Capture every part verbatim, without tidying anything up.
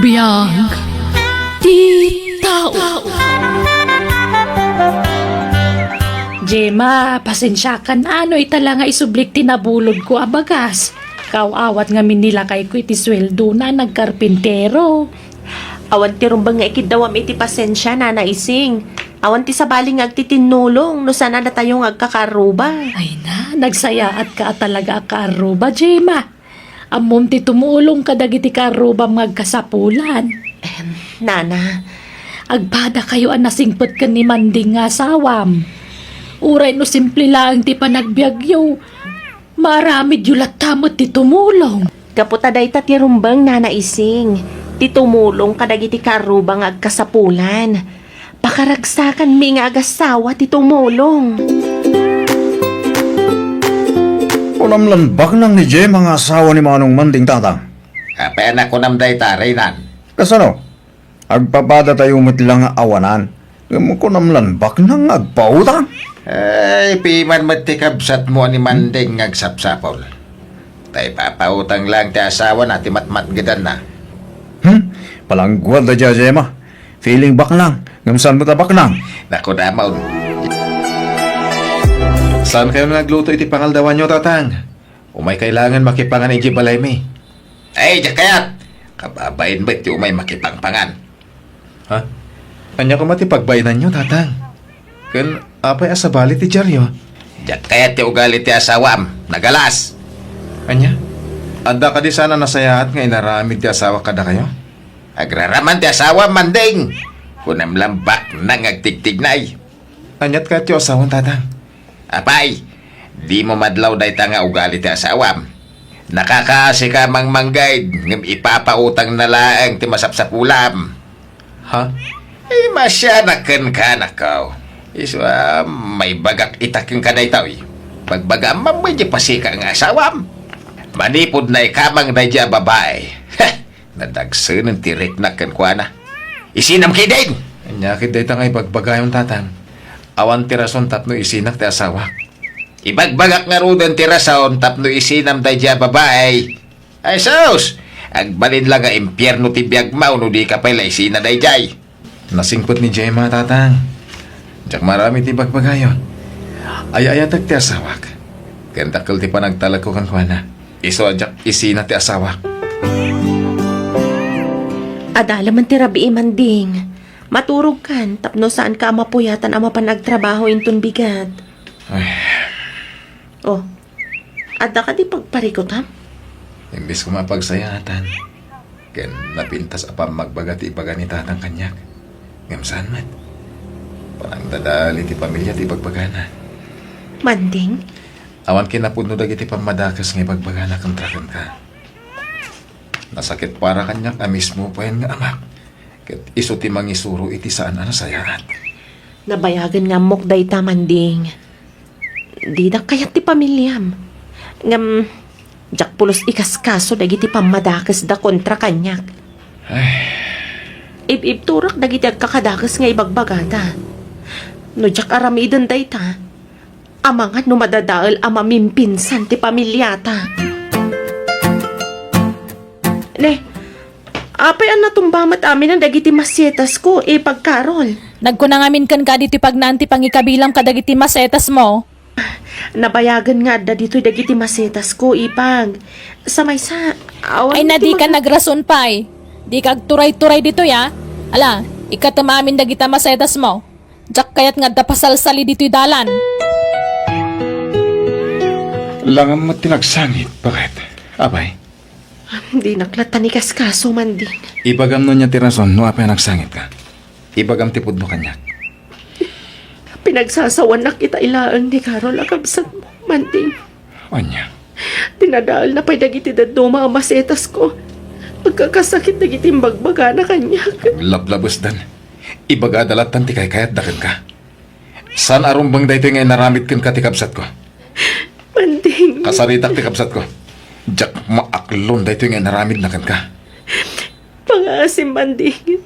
Biag ti tao. Gemma, pasensiakan a no ita la nga isublik ti nabulodko a bagas. Kaaw-awat ngamin ni lakayko iti sueldona a nagkarpintero. Awan ti rumbeng nga ikiddawam iti pasensia, Nana Ising. Awan ti sabali nga agtitinnulong no saan a datayo nga agkakaarruba. Ay na, nagsayaatka a talaga a kaarruba, Gemma. Ammom ti tumulong kadagiti kaarrubam nga agkasapulan. Ehem, Nana. Agpadakayo a nasingpet ken ni Manding nga asawam. Uray no simple laeng ti panagbiagyo, maaramidyo latta met ti tumulong. Gapu ta dayta ti rumbeng, Nana Ising, ti tumulong kadagiti kaarruba nga agkasapulan. Pakaragsakanmi nga agasawa ti tumulong. Kunam lan baknang ni Gemma nga asawa ni Manong Manding, Tatang. Apay a nakunam dayta, Reynan? Kasano? Agpapadatayo met la nga awanan. Ngem kunam lan baknang nga agpautang? Ay, piman met ti kabsatmo a ni Manding nga agsapsapul. Ta ipapautang laeng ti asawana ti matmatgedanna. Hmm? Palangguad daydiay a Gemma. Feeling baknang, ngem saan met a baknang? Naku, damon. Saankayon nga agluto iti pangaldawanyo, Tatang? Umay kailangan makipangan idiay balaymi. Ay, diak kayat! Kababain met ti umay makipangpangan. Ha? Ania koma ti pagbainanyo, Tatang? Ken apay a sabali ti diaryo? Diak kayat ti ugali ti asawam. Nagalas! Ania? Adda kadi saan a nasayaat nga inaramid ti asawak kadakayo? Agraraman ti asawam, Manding! Kunam lan baknang nga agtigtignay. Aniat kayatyo a sawen, Tatang? Apay, dimo madlaw dayta nga ugali ti asawam. Nakakaasika a mangmanggayad, ngem ipapautangna laeng ti masapsapulam. Ha? Ay, masianak kenka, nakaw. Isu a, maibagak ita kenka daytoy. Bagbagaam man met diay pasika nga asawam. Manipud naikamang daydiay a babai. Heh! Nadagsenen ti riknak kenkuana. Isinam ketdin! Ania ketdi dayta nga ibagbagayon, Tatang? Awan ti rason tapno isinak ti asawak. Ibagbagak ngaruden ti rason tapno isinam daydiay a babai. Ay sus! Agbalin la nga impierno ti biagmo no dika pay la isina daydiay. Nasingpet ni Gemma, Tatang. Diak maaramid ti ibagbagayon. Ay-ayatek ti asawak. Ken dakkel ti panagtalekko kenkuana. Isu a diak isina ti asawak. Adda laeng ti rabii, Manding. Maturogkan tapno saanka a mapuyatan a mapan agtrabaho inton bigat. Ay. Oh, adda kadi pagparikutam? Imbes koma a pagsayaatan, ken napintas a pammagbaga ti ibaga ni Tatang kaniak. Ngem saan met. Panangdadael iti pamilia ti ibagbagana. Manding? Awan kinapudno dagiti pammadakes nga ibagbagana kontra kenka. Nasakit para kaniak a mismo payen nga amak, ket isu ti mangisuro iti saan a nasayaat. Nabayagen nga ammok dayta, Manding. Dida kayat ti pamiliam. Ngem, diak pulos ikaskaso dagiti pammadakesda kontra kaniak. Ay. Ib-ibturak dagiti agkakadakes nga ibagbagada. No diak aramiden dayta, amangan no madadael a mamimpinsan ti pamiliata. Ne, apay a natumba met aminen dagiti masetasko, Ipag Carol? Nagkuna ngamin kenka ditoy pagnaan ti pangikabilam kadagiti masetasmo. Nabayagen nga adda ditoy dagiti masetasko, Ipag. Sa maysa, awan. Ay, ti nadika maga- nagrason pay. Dika agturay-turay ditoy, a. Ala, ikkatem amin dagita masetasmo. Diak kayat nga adda pasalsali ditoy dalan. Langam met ti nagsangit, baket. Apay? Dinak latta ikaskaso, Manding. Ibagam no ania ti rason no apay a nagsangitka. Ibagam ti pudno kaniak. Pinagsasawanak ita laeng ni Carol a kabsatmo, Manding. Ania? Dinadaelna pay dagiti dadduma a masetasko. Agkakasakit dagiti imbagbagana kaniak. Lablabesdan. Ibagada lattan ti kaykayatda kenka. Saan a rumbeng daytoy nga inaramid kenka ti kabsatko. Manding. Kasaritak ti kabsatko. Diak maaklon daytoy nga inaramidna kenka. Pangaasim, Manding.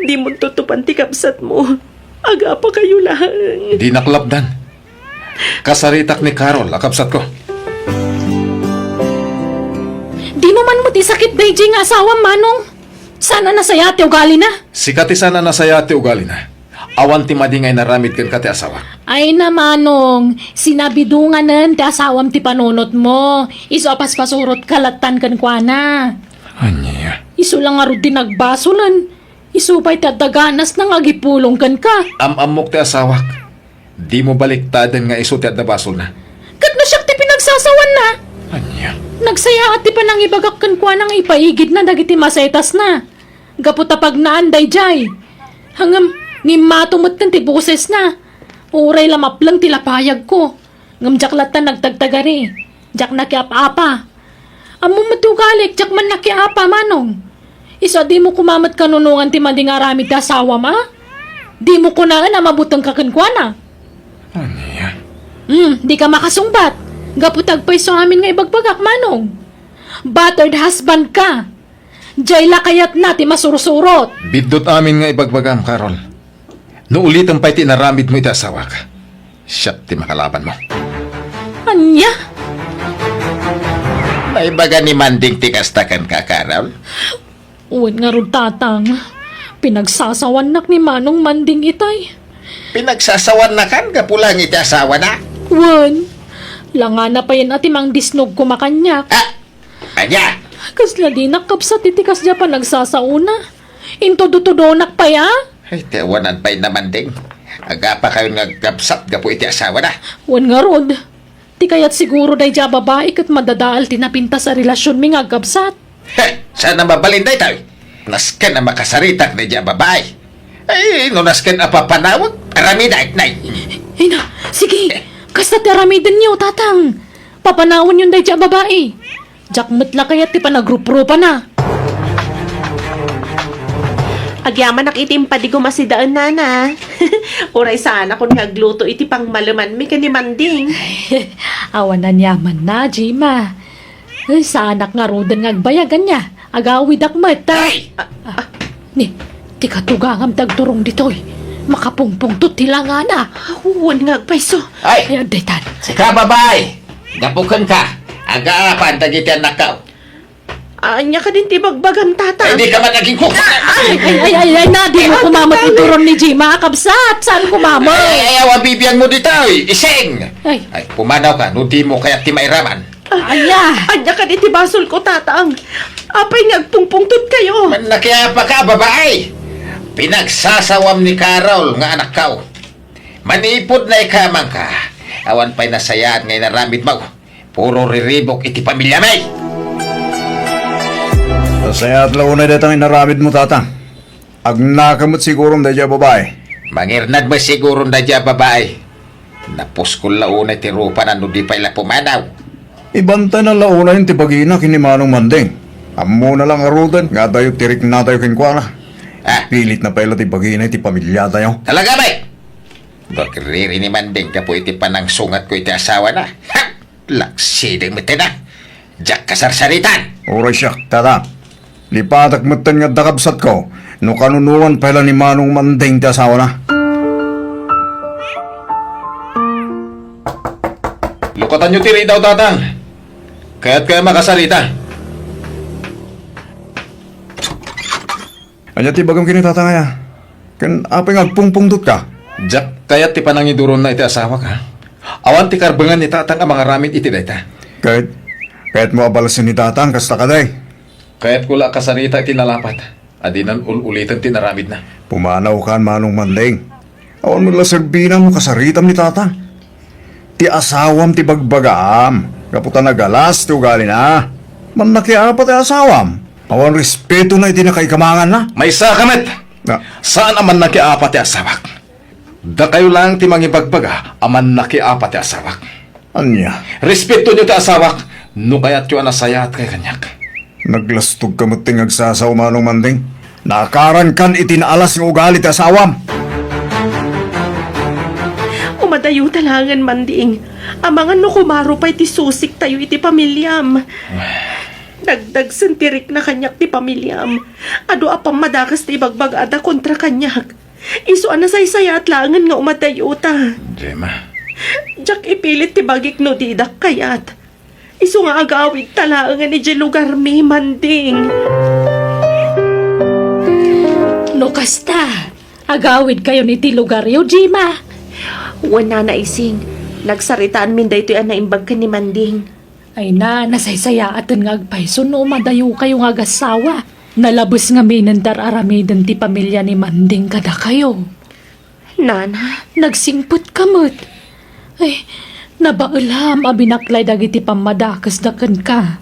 Dimon tutupan ti kabsatmo. Agapakayo laeng. Dinak lapdan. Kasaritak ni Carol a kabsatko. Dimo man met isakit daydiay nga asawam, Manong. Saan a nasayaat ti ugalina? Sika ti saan a nasayaat ti ugalina. Awan ti madi nga inaramid kenka ti asawak. Ay na, Manong, sinabidonganen ti asawam ti panunotmo. Isu a paspasurotka lattan kenkuana. Ania? Isu la ngarud ti nagbasolen. Isu pay ti adda ganasna nga agipulong kenka. Am-ammok ti asawak. Dimo baliktaden nga isu ti adda basolna. Ket no siak ti pinagsasawanna? Ania? Nagsayaat ti panangibagak kenkuana nga ipaigidna dagiti masetasna. Gapu ta pagnaan daydiay. Ngem, ngimmato metten ti bosesna. Uray la mapleng ti lapayagko. Ngem diak latta nagtagtagari. Diak nakiap-apa. Ammom met ti ugalik, diak man nakiapa, Manong. Isu a dimo koma met kanunongan ti madi nga aramid ti asawam, a? Dimo kunaen a mabutengka kenkuana. Ania? Hmm, dika makasungbat. Gapu ta agpayso amin nga ibagbagak, Manong. Battered husband ka. Diay la kayatna ti masursurot. Biddut amin nga ibagbagam, Carol. No ulitem pay ti inaramidmo iti asawak, siak ti makalabanmo. Ania? Naibaga ni Manding ti kasta kenka, Carol? Wen ngarud, Tatang. Pinagsasawannak ni Manong Manding itay. Pinagsasawannakan gapu laeng iti asawana? Wen. Langana payen a ti mangdisnog koma kaniak. Ah! Ania? Kasla dinak kabsat iti kasdiay a panagsasaona. Intudotudonak pay a? Ay, ti awanan pay na Manding. Agapakayon nga agkabsat gapu iti asawana. Wen ngarud, ti kayat siguro daydiay a babai ket madadael ti napintas a relasionmi nga agkabsat. He, saan a mabalin daytoy? Nasken a makasaritak daydiay a babai. Ay, no nasken a papanawek, aramidek, nay. Ay na, sige, kasta ti aramidenyo, Tatang. Papanawenyon daydiay a babai. Diak met la kayat ti panagruprupana. Agyamanak iti impadigom a sidaen, Nana. Uray saanakon nga agluto iti pangmalemanmi ken ni Manding. Awan aniamanna, Jima. Ay, saanak ngaruden nga agbayag, ania? Agawidak met, a? Ay! Ah, ah, ni, ti katugangam ti agturong ditoy. Makapungpungtot ti langana. Wen nga agpayso. Ay! Ay, addetan. Sika, babai! Gapu kenka, agaapan dagiti annakko. Ania kadin ti bagbagam, Tatang? Ay, dika man agingko. Ay, ay, ay, ay, ay, na, dimo koma met ituron ni Jima, kabsat. Saan koma met? Ay, ay, awan bibiangmo ditoy, ising! Ay. Ay, pumanawka, no dimo kayat ti mairaman. Ania? Ania kadi ti basolko, Tatang? Apay nga agpungpungtotkayo? Mannakiapaka, babai! Pinagsasawam ni Carol nga anakko. Manipud naikamangka, awan pay nasayaat nga inaramidmo. Puro riribuk iti pamiliami. Nasayaat la unay dayta nga inaramidmo, Tatang. Agnaka met siguron daydiay a babai. Mangirnad met siguron daydiay a babai. Napuskol la unay ti rupana no di pay la pumanaw. Ibantayna la unay ti bagina ken ni Manong Manding. Ammona la ngaruden nga adayo ti riknatayo kenkuana. Ah. Pilitna pay la ti bagina iti pamiliatayo. Talaga, bay? Nagriri ni Manding gapu iti panangsungatko iti asawana. Ha! Laksiden metten a. Diak kasarsaritan. Uray siak, Tatang. Lipatek metten nga adda kabsatko no kanunongan pay la ni Manong Manding ti asawana. Lukatanyo ti ridaw, Tatang. Kayatkayo a makasarita. Ania ti ibagam ken ni Tatang aya? Ken apay nga agpungpungtotka? Diak kayat ti panangiduronna iti asawak, ha? Awan ti karbengan ni Tatang a mangaramid iti dayta. Ket, kayatmo a balasen ni Tatang, kasta kadi? Kayatko la a kasarita iti nalapat, a dinan ul-uliten ti inaramidna. Pumanawkan, Manong Manding. Awan met la serbina no kasaritam ni Tatang. Ti asawam ti bagbagaam, gapu ta nagalas ti ugalina. Mannakiapa ti asawam. Awan respetona iti nakaikamanganna. Maysaka met! Na- Saan a mannakiapa ti asawak. Dakayo laeng ti mangibagbaga a mannakiapa ti asawak. Ania? Respetonyo ti asawak no kayatyo a nasayaatkay kaniak. Naglastogka met ti nga agsasaw, Manong Manding. Naakarankan iti naalas nga ugali ti asawam. Umadayota laengen, Manding. Amangan no kumaro pay ti susiktayo iti pamiliam. Dagdagsen ti rikna kaniak ti pamiliam. Adu a pammadakes ti ibagbagaada kontra kaniak. Isu a nasaysayaat laengen nga umadayota. Gemma. Diak ipilit ti bagik no didak kayat. Isu nga agawidta laengen idiay lugarmi, Manding. No kasta, agawidkayon iti lugaryo, Jima. Wen, Nana Ising, nagsaritaanmin daytoy a naimbag ken ni Manding. Ay na, nasaysayaaten nga agpayso no umadayokayo nga agassawa. Nalabes ngaminen ti ar-aramiden ti pamilya ni Manding kadakayo. Nana, nagsingpetka met. Ay, nabaelam a binaklay dagiti pammadakesda kenka.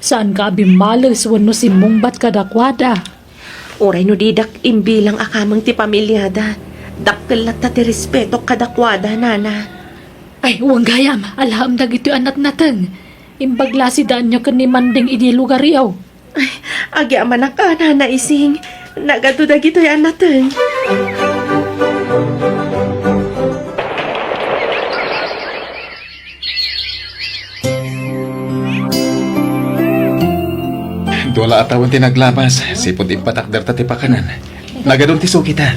Saanka a bimmales wenno simmungbat kadakuada. Uray no didak imbilang a kameng ti pamiliada, dakkel latta ti respetok kadakuada, Nana. Ay, wen gayam, alaem dagitoy a natnateng. Imbag la sidaanyo ken ni Manding idiay lugaryo. Ay, agyamanak a, Nana Ising. Nagadu dagitoy a nateng. Dua la a tawen ti naglabas, sipud impatakderta ti pakanan. Nagadun ti sukita.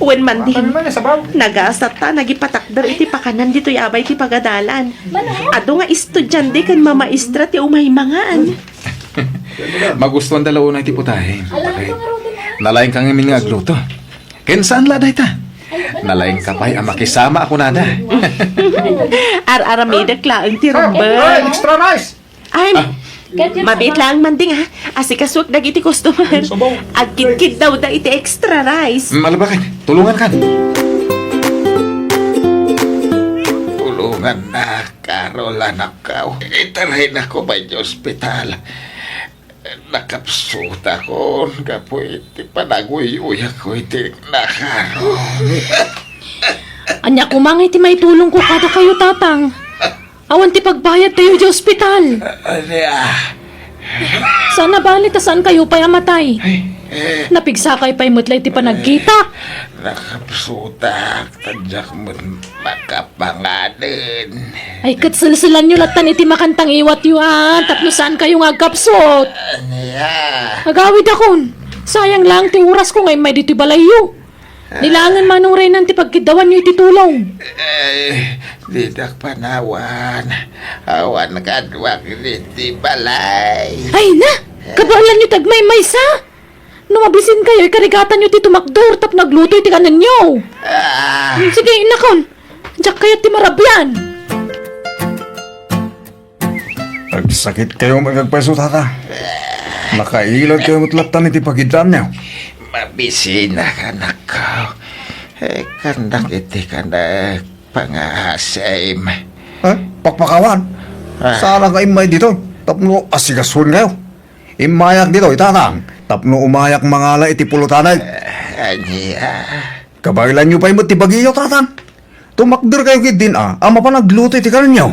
Wen, Manding. Ano man, sabaw? Nagasatta, nagipatakder iti pakanan ditoy abay ti pagadalan. Adu nga estudiante ken mamaestra ti umay mangan. Magustuanda la unay ti putahe. Bakit? Nalaingka ngamin nga agluto. Ken saan la dayta? Nalaingka pay a makisama a kunada. Ar-aramidek laeng ti rumbeng. Ay, extra rice! Ay, Ah. Mabiit laeng, Manding, ha? Asikasuek dagiti customer. Sabaw. Agkidkiddawda iti extra rice. Mm, ala, bakit? Tulungan kan. Tulungan na. Carol, anakko, itaraynako pay iti ospital. Nakapsutakon gapu iti panaguyuyakko iti nakaron. Ania koma nga iti maitulongko kadakayo, Tatang? Awan ti pagbayadtayo iti ospital. Ania? Saan a bali ta saankayo pay a matay. Ay, eh. Napigsakay pay met la iti panagkita. Nakapsutak, ta diak met makapanganen. Ay, ket selselanyo lattan iti makantangiwatyo, a, tapno saankayo nga agkapsut. Ania? Agawidakon. Sayang laeng ti orasko nga immay ditoy balayyo. Ni laengen manong raynan ti pagkiddawanyo iti tulong. Ay, didak panawan. Awan kaduak ditoy balay. Ay na! Kabaelanyo ti agmaymaysa! No mabisinkayo, ikarigatanyo ti tumakder tapno agluto iti kanenyo. Ah. Sige, innakon. Diak kayat ti marabian. Agsakitkayo met agpayso, Tata. Nakailadkayo met lattan iti pagiddaanyo. Mabisinak, anakko. Eh, kandak iti kanek pangasim. Eh, pakpakawan? Ah. Saan nga immay ditoy tapno asikasuenkayo? Immayak ditoy, Tatang, tapno umayak mangala iti pulotangek. Eh, ania? Kabaelanyo pay met ti bagiyo, Tatang. Tumakderkayo ketdin a, a mapan agluto iti kanenyo.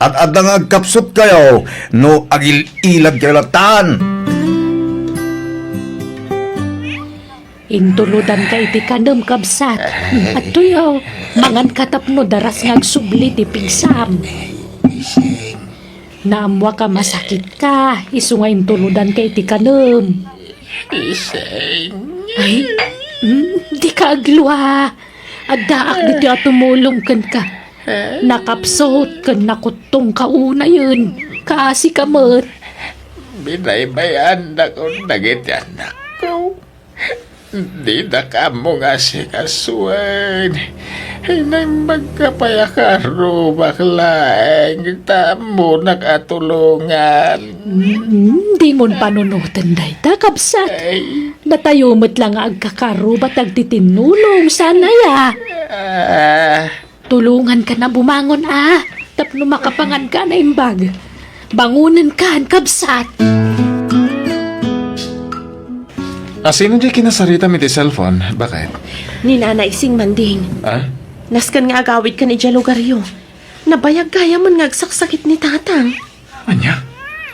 Ad-adda nga agkapsutkayo no agil-iladkayo lattan. Intulodanka iti kanem, kabsat. Adtoy, aw, manganka tapno daras nga agsubli ti pigsam. Naammoak a masakitka, isu nga intulodanka iti kanem. Ising. Ay, mm, dika aglua. Addaak ditoy a tumulong kenka. Nakapsut ken nakuttongka unayen. Kaasika met. Binaybay-annakon dagiti annakko. Didak ammo nga asikasuen. Naimbagka pay a karrubak laeng ta ammonak a tulongan. Mm, dimon panunoten dayta, kabsat. Ay. Datayo met la nga agkakarruba ti agtitinnulong, saan aya? Ah. Tulongankan a bumangon a, tapno makapanganka a naimbag. Bangonenkan, kabsat. Asino diay kinasaritam iti cellphone? Bakit? Ni Nana Ising, Manding. Ah? Nasken nga agawidkan idiay lugaryo. Nabayag gayamen nga agsaksakit ni Tatang. Ania?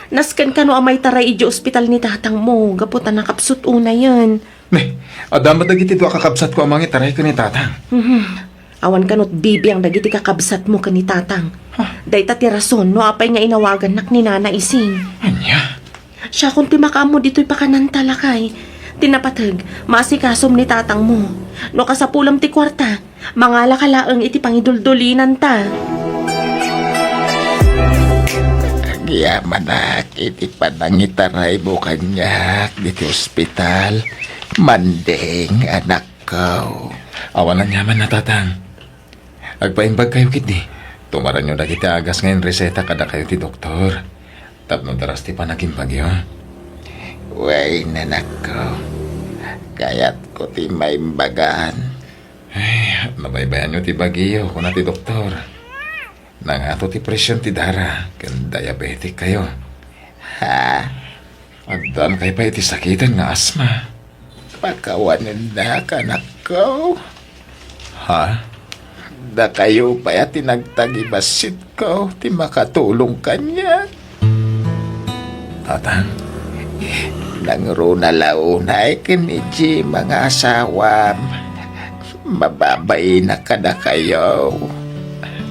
Nasken kano a maitaray idiay ospital ni tatangmo gapu ta nakapsut unayen. Ne, adda met dagiti dua a kakabsatko a mangitaray ken ni Tatang. Mhm. Awan kano bibiang dagiti kakabsatmo ken ni Tatang. Ha? Dayta ti rason no apay nga inawagannak ni Nana Ising. Ania? Siakon ti makaammo ditoy pakananta, lakay. Ti napateg, maasikasom ni tatangmo. No kasapulem ti kuarta, mangalaka laeng iti pangiduldulinanta. Yamanak iti panangitaraymo kaniak diti ospital, Manding, anakko. Awan aniaman a, Tatang. Agpaimbagkayo ketdi. Tumaranyo dagiti agas nga inreseta kadakayo ti doktor. Tapno daras ti panagimbagyo. Wen, anakko. Kayatko ti maimbagan. Ay, nabaybayanyo ti bagiyo, kuna ti doktor. Nangato ti presion ti dara, ken diabetic kayo. Ha? Addan kay pay iti sakiten nga asma. Pakawanennak, anakko. Ha? Dakayo pay a ti nagtagibassit ko ti makatulong kaniak. Tatang? Nangruna la unay ken ni Jim nga asawam. Mababainak kadakayo.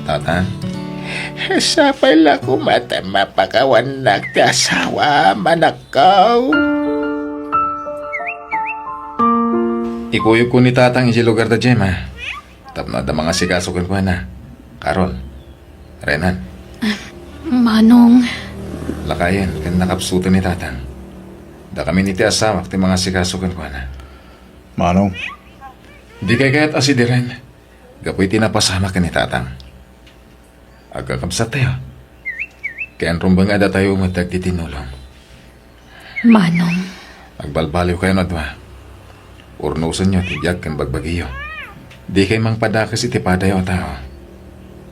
Tatang? Sapay la koma ta mapakawannak ti asawam, anakko. Ikuyogko ni Tatang idiay lugar da Gemma. Tapno adda mangasikaso kenkuana. Carol. Renan. Manong. Lakayen ken nakapsuten ni Tatang. Dakami iti asawak ti mangasikaso kenkuana. Manong. Dikay kayat a sidiren gapu iti napasamak ken ni Tatang. Agkakabsattayo. Ken rumbeng a datayo met dagiti nulong. Manong. Agbalbaliwkayon a dua. Urnosenyo ti biag ken bagbagiyo. Dikay mangpadakes iti padayo a tao.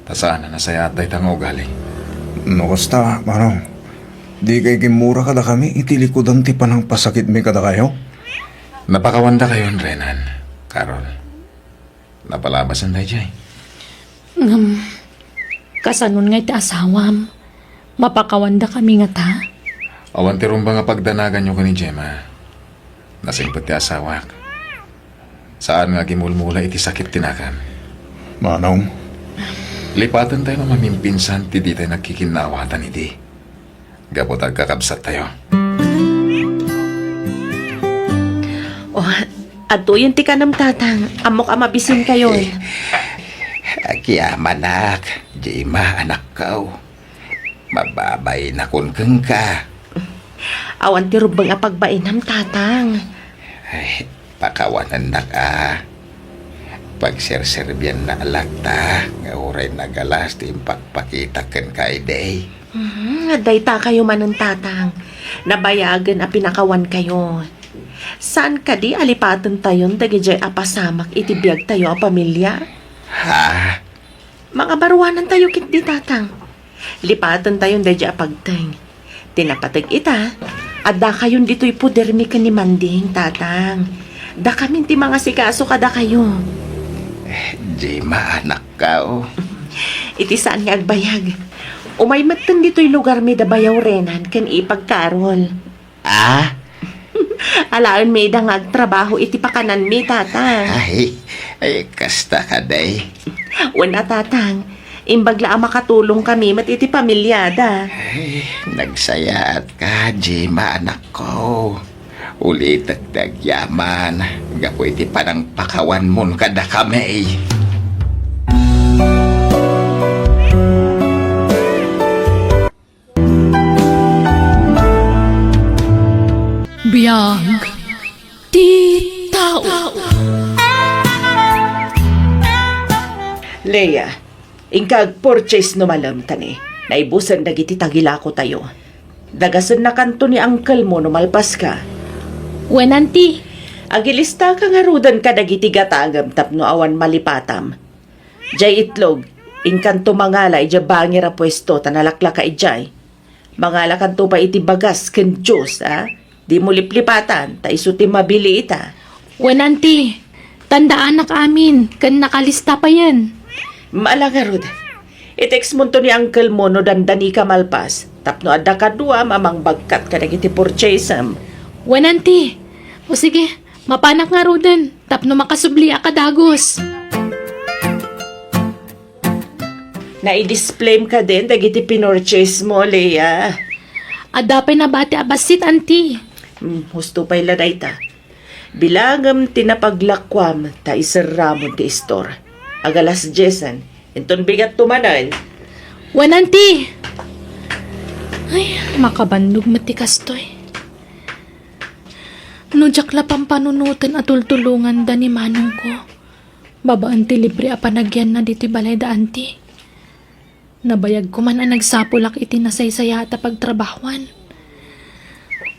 Ta saan a nasayaat dayta nga ugali. No kasta, Manong, dikay gimmura kadakami iti likudan ti panangpasakitmi kadakayo? Napakawandakayon, Renan, Carol. Napalabasan daydiay. Ngem, kasanon nga iti asawam? Mapakawandakami ngata? Awan ti rumbeng a pagdanaganyo ken ni Gemma. Nasingpet ti asawak. Saan nga agimulmula iti sakit ti nakam. Manong? Lipatentayo a mamimpinsan ti ditay nagkikinnaawatan idi. Gapu ta agkakabsattayo. Oh, adtoyen ti kanem, Tatang. Ammok a mabisinkayon. Agyamanak, Gemma, anakko. Mababainakon kenka. Awan ti rumbeng a pagbainam, Tatang. Ay, pakawanennak a. Pagserserbiannak latta nga uray nagalas ti impakpakitak kenka idi. Hmm, dayta kayo manen, Tatang. Nabayagen a pinakawankayo. Saan kadi a lipatentayon dagidiay a pasamak iti biagtayo a pamilia? Ha? Mangabaruanantayo ketdi, Tatang. Lipatentayon daydiay a pagteng. Ti napateg ita, addakayon ditoy podermi ken ni Manding, Tatang. Dakamin ti mangasikaso kadakayo. Gemma, anakko. Iti saan nga agbayag, umay metten ditoy lugarmi da bayaw Renan ken ipag Carol. Ah? Alaenmi ida nga agtrabaho iti pakananmi, Tatang. Ay, ay, kasta kadi. Wen a, Tatang. Imbag la a makatulongkami met iti pamiliada. Ay, nagsayaatka, Gemma, anakko. Ulitek ti agyaman gapu iti panangpakawanmon kadakami. Biag ti tao. Leia, inka agpurchase no malem ta ni, naibusen dagiti tagilakotayo. Dagasennakanto ni uncle mo no malpaska. Wen, auntie. Agilistaka ngaruden kadagiti gatangem tapno awan malipatam. Diay itlog, inkanto mangala idiay bangir a puesto ta nalaklaka idiay. Mangalakanto pay iti bagas ken juice, a? Dimo liplipatan, ta isu ti mabili ita. Wen, auntie, tandaanak amin, ken nakalista payen. Ala ngarud, i-text monto ni uncle mo no dandanika malpas, tapno adda kaduam a mangbagkat kadagiti purchasem. Wen, auntie. O sige, mapanak ngaruden tapno makasubliak a dagus. Naidisplayem kadin dagiti pinurchase mo, Leia? Adda pay nabati a bassit, auntie. Hmm, husto pay la dayta. Bilangem ti napaglakuam ta iserramon ti istor. Agalas diesen, inton bigatto manen. Wen, auntie. Ay, makabannog met ti kastoy. No diak la pampanunoten a tultulonganda ni manongko, babaen ti libre a panagyanna ditoy balay da anti. Nabayag ko man a nagsapulak iti nasaysayaat a pagtrabahuan.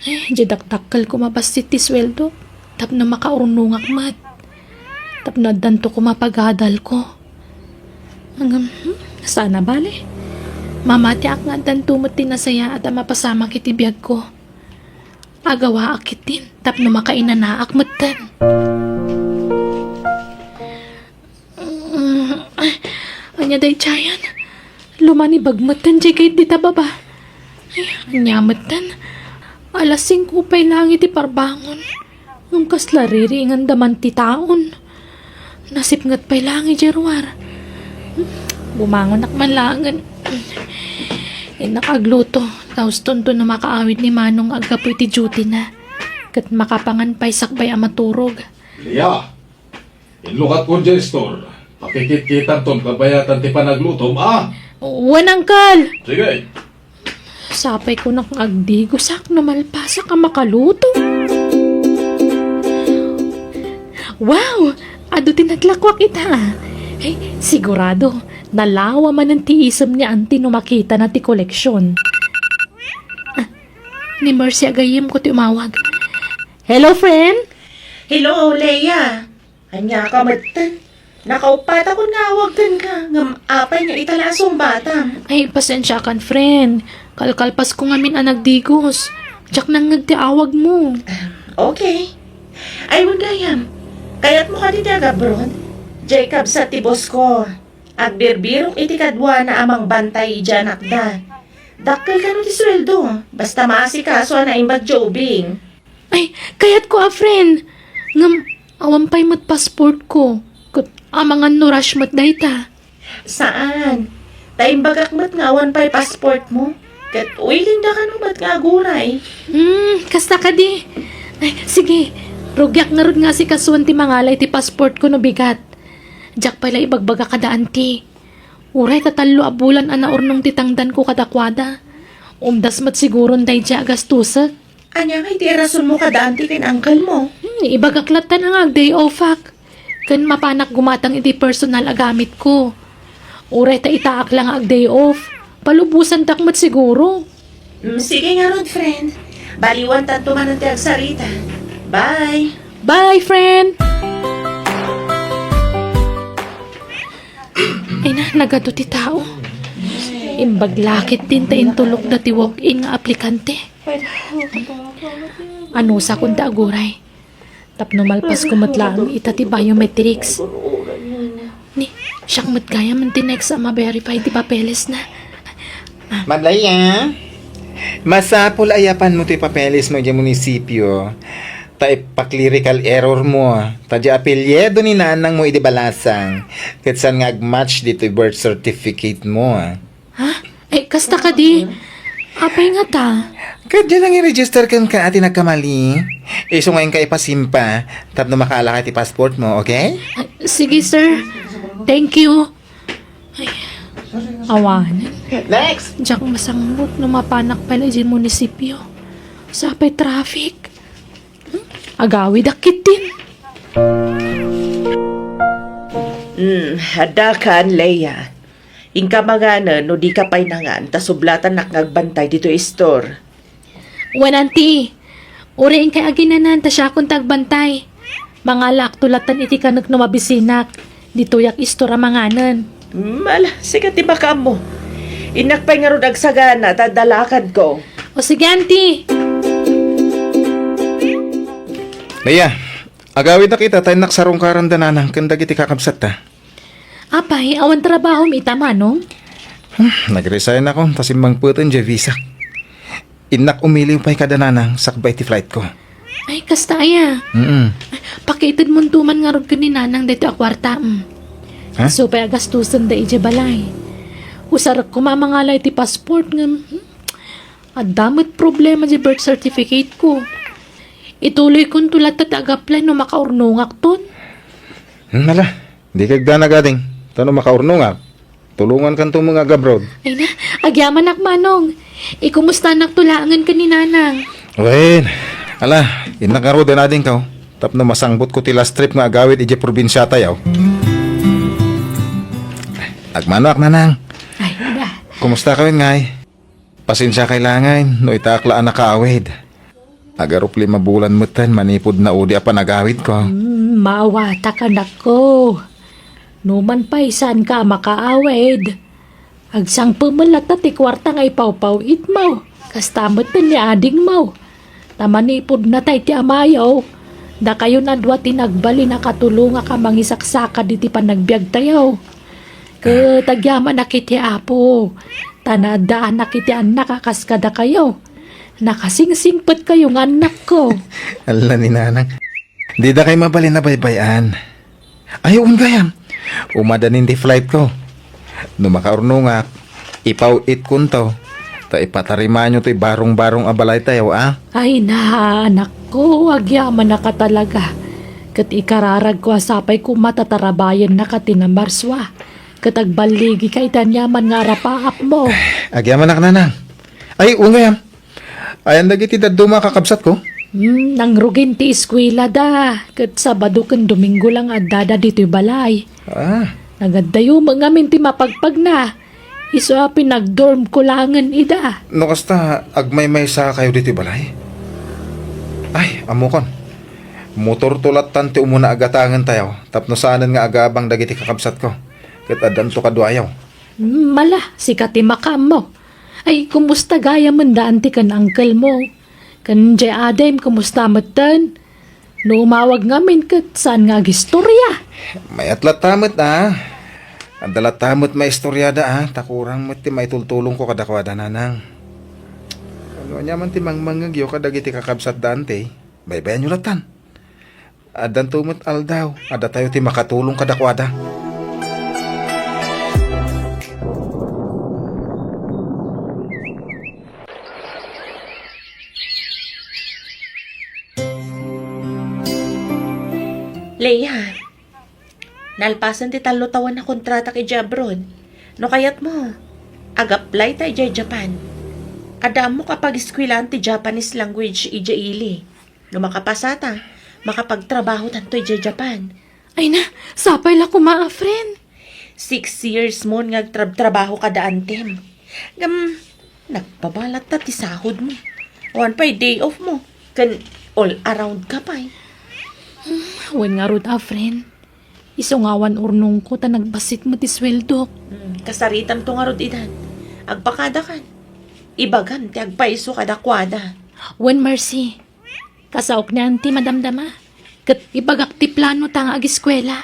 Eh, di dakdakkel ko mabassit ti sueldo, tapno makaurnongak met. Tapno addanto ko mapagadal ko. Ngem, hmm, sana bale. Mamatiak nga addanto met ti nasayaat a mapasamak iti biag ko. Agawaak ketdin, tapno makainanaak metten. Mm, ania daydiayen? Lumanibag metten diay kayat dita baba. Ay, ania metten? Alas singko pay laeng iti parbangon. Ngem kasla riringanda man ti taon. Nasipnget pay laeng idiay ruar. Bumangonak man laengen. Innak agluto, ta ustonto no makaawid ni Manong aggapu iti duty na. Ket makapangan pay sakbay a maturog. Lia! Inlukatkon diay store. Pakikitkitanton kabayatan ti panaglutom, a? Wen, Uncle! Sige. Sapay ko nak nga agdigosak no malpasak a makaluto. Wow! Adu ti naglakuak ita. Ay, sigurado, nalawa manen ti isem ni Auntie no makitana ti koleksion. Ah, ni Mercy a gayyemko ti umawag. Hello, friend? Hello, Leia. Ania ka metten? Nakauppatakon nga awag kenka, ngem apay nga ita la a sungbatam? Ay, pasensiakan, friend. Kalkalpasko ngamin a nagdigos. Diak nangngeg ti awagmo. Ah, okay. Ay, wen gayam. Kayatmo kadi ti agabroad? Diay kabsat ti boss ko. Agbirbirok iti kaduana a mangbantay idiay anakda. Dakkel kano ti sueldo, basta maasikaso a naimbag diay ubing. Ay, kayatko a, friend. Ngem, awan pay met passport ko. Ket amangan no rush met dayta. Saan? Ta imbagak met nga awan pay passport mo. Ket uwilinda kano met nga aguray. Hmm, kasta kadi. Ay, sige. Rugiak ngarud nga asikasuan ti mangala iti passport ko no bigat. Diak pay la ibagbaga kada anti. Uray ta tallo a bulan a naurnong ti tangdanko kadakuada. Umdas met siguron daydiay a gastusek. Ania ngay ti irasonmo kada anti ken uncle mo? Hmm, ibagak latta nga ag-day offak. Ken mapanak gumatang iti personal a gamitko. Uray ta itaak la nga ag-day off, palubosantak met siguro. Mm, sige ngarud, friend. Baliwantanto manen ti agsarita. Bye! Bye, friend! Ay na, nagadu ti tao. Imbag la ketdin ta intulokda ti walk-in nga aplikante. Anusakon ta aguray. Tapno malpasko met laeng ita ti biometrics. Ni, siak met gayam ti next a ma-verify ti papelesna. Ma'am Leia, masapul a yapanmo ti papelesmo idiay munisipio. Ta ipa-clerical error mo. Ta diay apelyido ni nanangmo idi balasang. Ket saan nga ag-match ditoy birth certificate mo. Ha? Ay, kasta kadi? Apay ngata? Ket diay nang i-register kenka a ti nagkamali. Isu nga inka ipasimpa, tapno makaalaka iti passport mo, okay? Ah, sige, sir. Thank you. Ay, awan. Next! Diak masangpet no mapanak pay la idiay munisipio. Sapay traffic. Hmm? Agawidak ketdin. Hmm, adda kan, Leia. Inka manganen no dika pay nangan, ta sublatanak nga agbantay ditoy istor. Wen, anti, uray inkay aginanan ta siakon ti agbantay. Mangalaakto latta iti kanek no mabisinak. Ditoyak istor a manganen. Mala, sika ti makaammo. Innak pay ngarud agsagana ta adda lakadko. O sige, anti. Leia, agawidak ita ta innak sarungkaran da nanang ken dagiti kakabsatta. Apay, awan trabahom ita, manong? Hmm, nag-resign ako, ta simmangpeten diay visa. Innak umiliw pay kada nanang sakbay ti flight ko. Ay, kasta aya. Mm. Pakiitedmonto man ngarud ken ni nanang daytoy a kuarta, mm. Ha? Isu pay a gastusen da idiay balay. Usarek koma mangala iti passport ngem, hmm, adda met problema diay birth certificate ko. Ituloykonto latta ti ag-apply no makaurnongakton. Hmm, ala. Dika agdanag, ading. Ta no makaurnongak, tulongankanto met nga ag-abroad. Ay na, agyamanak, manong. Ikumustanakto laengen ken ni Nanang. Wen, ala, innak ngaruden adingko tapno masangbotko ti last trip nga agawid idiay probinsiatayo. Agmanoak, Nanang. Ay, da. Kumustakayon ngay? Pasensiakay laengen no itaak la a nakaawid. Agarup lima bulan metten manipud naudi a panagawidko. Hmm, maawatak, anakko. Numan pay saanka a makaawid, agsangpem met latta ti kuarta nga ipawpaw-itmo. Kasta metten ni adingmo. Ta manipud natay ti amayo, dakayon a dua ti nagbalin a katulongak a mangisaksakad iti panagbiagtayo. Ket agyamanak iti Apo, ta naaddaanak iti annak a kas kadakayo. Nakasingsingpetkayo nga annakko. Ala ni Nanang. Didakay mabalin a baybay-an. Ay, wen gayam. Umadanin ti flightko. No makaurnongak, ipaw-itkonto. Ta ipatarimaanyo toy barong-barong a balaytayo, a? Ay na, anakko, agyamanak a talaga. Ket ikararagko a sapay koma ta tarabayennaka ti Namarsua. Ket agballigika iti aniaman nga arapaapmo. Agyamanak, Nanang. Ay, wen gayam. Ayan dagiti dadduma a kakabsatko? Hmm, nangrugin ti eskuela da. Ket Sabado ken Domingo lang addada ditoy balay. Ah. Nagaddayo met ngamin ti mapagpagna. Isu a pinagdormko laengen ida. No kasta, agmaymaysakayo ditoy balay? Ay, ammokon. Motorto lattan ti umuna a gatangentayo tapno saanen nga agabang dagiti kakabsatko. Ket addanto kaduayo. Hmm, ala, sika ti makaammo. Ay, kumusta gayamen da anti ken uncle mo? Ken jay adim, kumusta metten? No umawag ngamin ket saan nga agistorya? Mayat latta met, a. Adda latta met maistoriada, a. Ta kurang met ti maitultulongko kadakuada, Nanang. No ania man ti mangmangngegyo kadagiti kakabsat da anti, baybayanyo lattan. Addanto met aldaw a datayo ti makatulong kadakuada. Leia, nalpasen ti tallo tawen a kontratak idiay abroad. No kayatmo, ag-apply ta idiay Japan. Adda ammok a pagiskuelaan ti Japanese language idiay ili. No makapasata, makapagtrabahotanto idiay Japan. Ay na, sapay la koma a friend. Six years mon nga agtrabtrabaho kada antem. Ngem, nagpabalatta ti sahod mo. Awan pay day off mo. Ken all around ka pay. Hmm, wen ngarud a friend. Isu nga awan urnongko ta nagbassit met ti sueldok. Hmm, kasaritamto ngarud idan. Agpakadakan. Ibagam ti agpayso kadakuada. Wen Mercy. Kasaok ni Auntie madamdama. Ket ibagak ti plano ta nga agiskuela.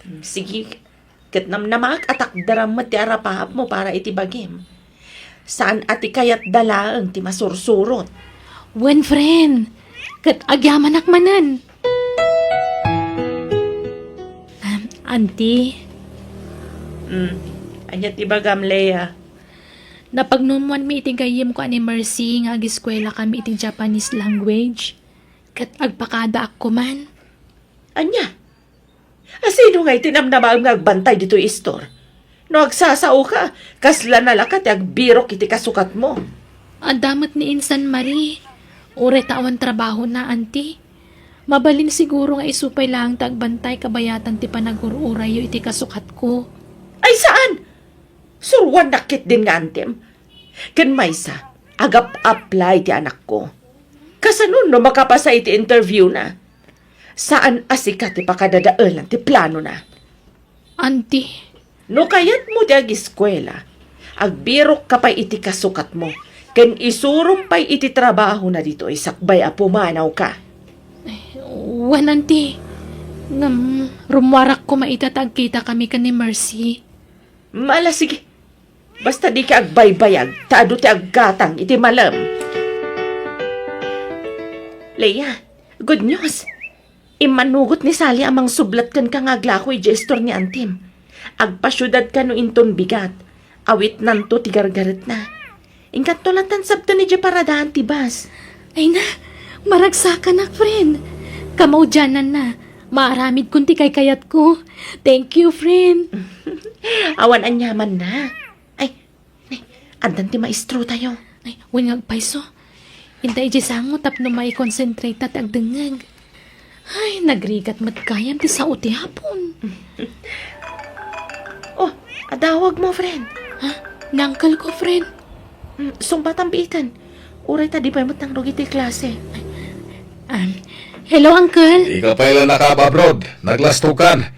Hmm, sige. Ket namnamaak a takderam met ti arapaap mo para iti bagim. Saan a ti kayatda laeng ti masursurot. Wen, friend. Ket agyamanak manen. Um, Auntie. Hmm. Ania ti bagam, Leia? Napagnumoanmi iti gayyemko a ni Mercy nga agiskuela kami iti Japanese language. Ket agpakadaak koman. Ania? A, sino ngay ti namnamaem nga agbantay ditoy istor? No agsasaoka, kasla nalaka ti agbirok iti kasukatmo. Adda met ni Insan Marie. Uray ta awan trabahona, Auntie. Mabalin siguro nga isu pay laeng ti agbantay kabayatan ti panagur-urayyo iti kasukatko. Ay, saan? Suroannak ketdin nga antem. Ken maysa, agap-apply ti anakko. Kasano no makapasa iti interview na? Saan a sika ti pakadadaelan ti planona. Auntie. No kayatmo ti agiskuela, agbirokka pay iti kasukatmo, ken isurom pay iti trabahona ditoy sakbay a pumanawka. Wen, Auntie. Ngem, rummuarak koma ita ta agkitakami ken ni Mercy. Mala, sige. Basta dika agbaybayag, ta adu ti aggatang iti malem. Leia, good news! Immanugot ni Sally a mangsublat kenka nga aglako idiay istor ni Antim. Agpasiudadka no inton bigat. Awitnanto ti gargaretna. Inkanto latta sabten idiay paradaan ti bus. Ay na, maragsakanak, friend. Kamaudiananna, maaramidkon ti kaykayatko. Thank you, friend. Awan aniamanna. Ay, ne, addan ti maestrotayo. Ay, wen nga agpayso. Inta idiay sango tapno mai-concentrate ta ti agdengngeg. Ay, nagrigat met gayam ti sao ti Hapon. Oh, adawag mo, friend. Ha? Ni uncle ko, friend. Mm, sungbatam biiten. Uray ta di pay met nangrugi ti klase. Um, hello, uncle. Ika pay la nakab-abroad. Naglastog kan.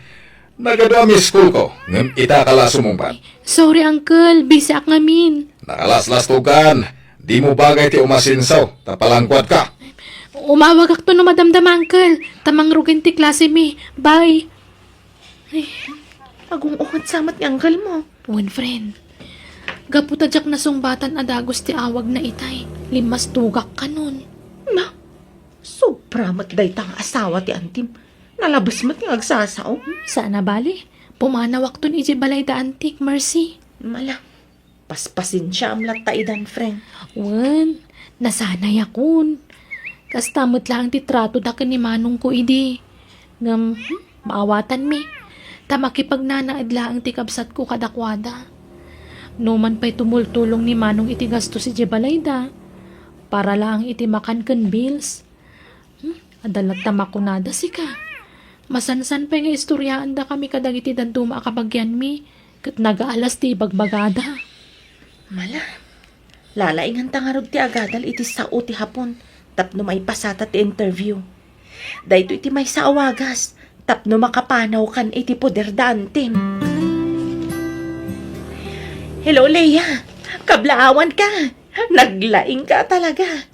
Nagadu a miss call ko, ngem ita ka la sumungbat. Sorry, uncle. Busy ak ngamin. Nakalaslastog kan. Dimo bagay ti umasenso, ta palangkuad ka. Umawagak to no madamdama, uncle. Ta mangrugi ti klase mi. Bye. Ay. Agung-unget sa met ni uncle mo. Wen, friend. Gapu ta diak nasungbatan a dagus ti awagna itay, limmastogak kanon. Na, sobra met dayta nga asawa ti antim. Nalabes met nga agsasao. Saan a bale. Pumanawakton idiay balay da antik, Mercy. Mala, paspasensiaam latta idan, friend. Wen, nasanayakon. Kasta met laeng ti tratoda ken ni manongko idi. Ngem, hmm, maawatanmi. Ta makipagnanaed laeng ti kabsatko kadakuada. Numan pay tumultulong ni manong iti gastos idiay balayda, para laeng iti makan ken bills. Hmm, adda latta makunada sika. Masansan pay nga istoryaandakami kadagiti dadduma a kabagianmi, ket nagaalas ti ibagbagada. Mala, lalainganta ngarud ti agadal iti sao ti Hapon tapno maipasata ti interview. Daytoy ti maysa a wagas tapno makapanawkan iti poder da antim. Hello, Leia. Kablaawanka. Naglaingka talaga.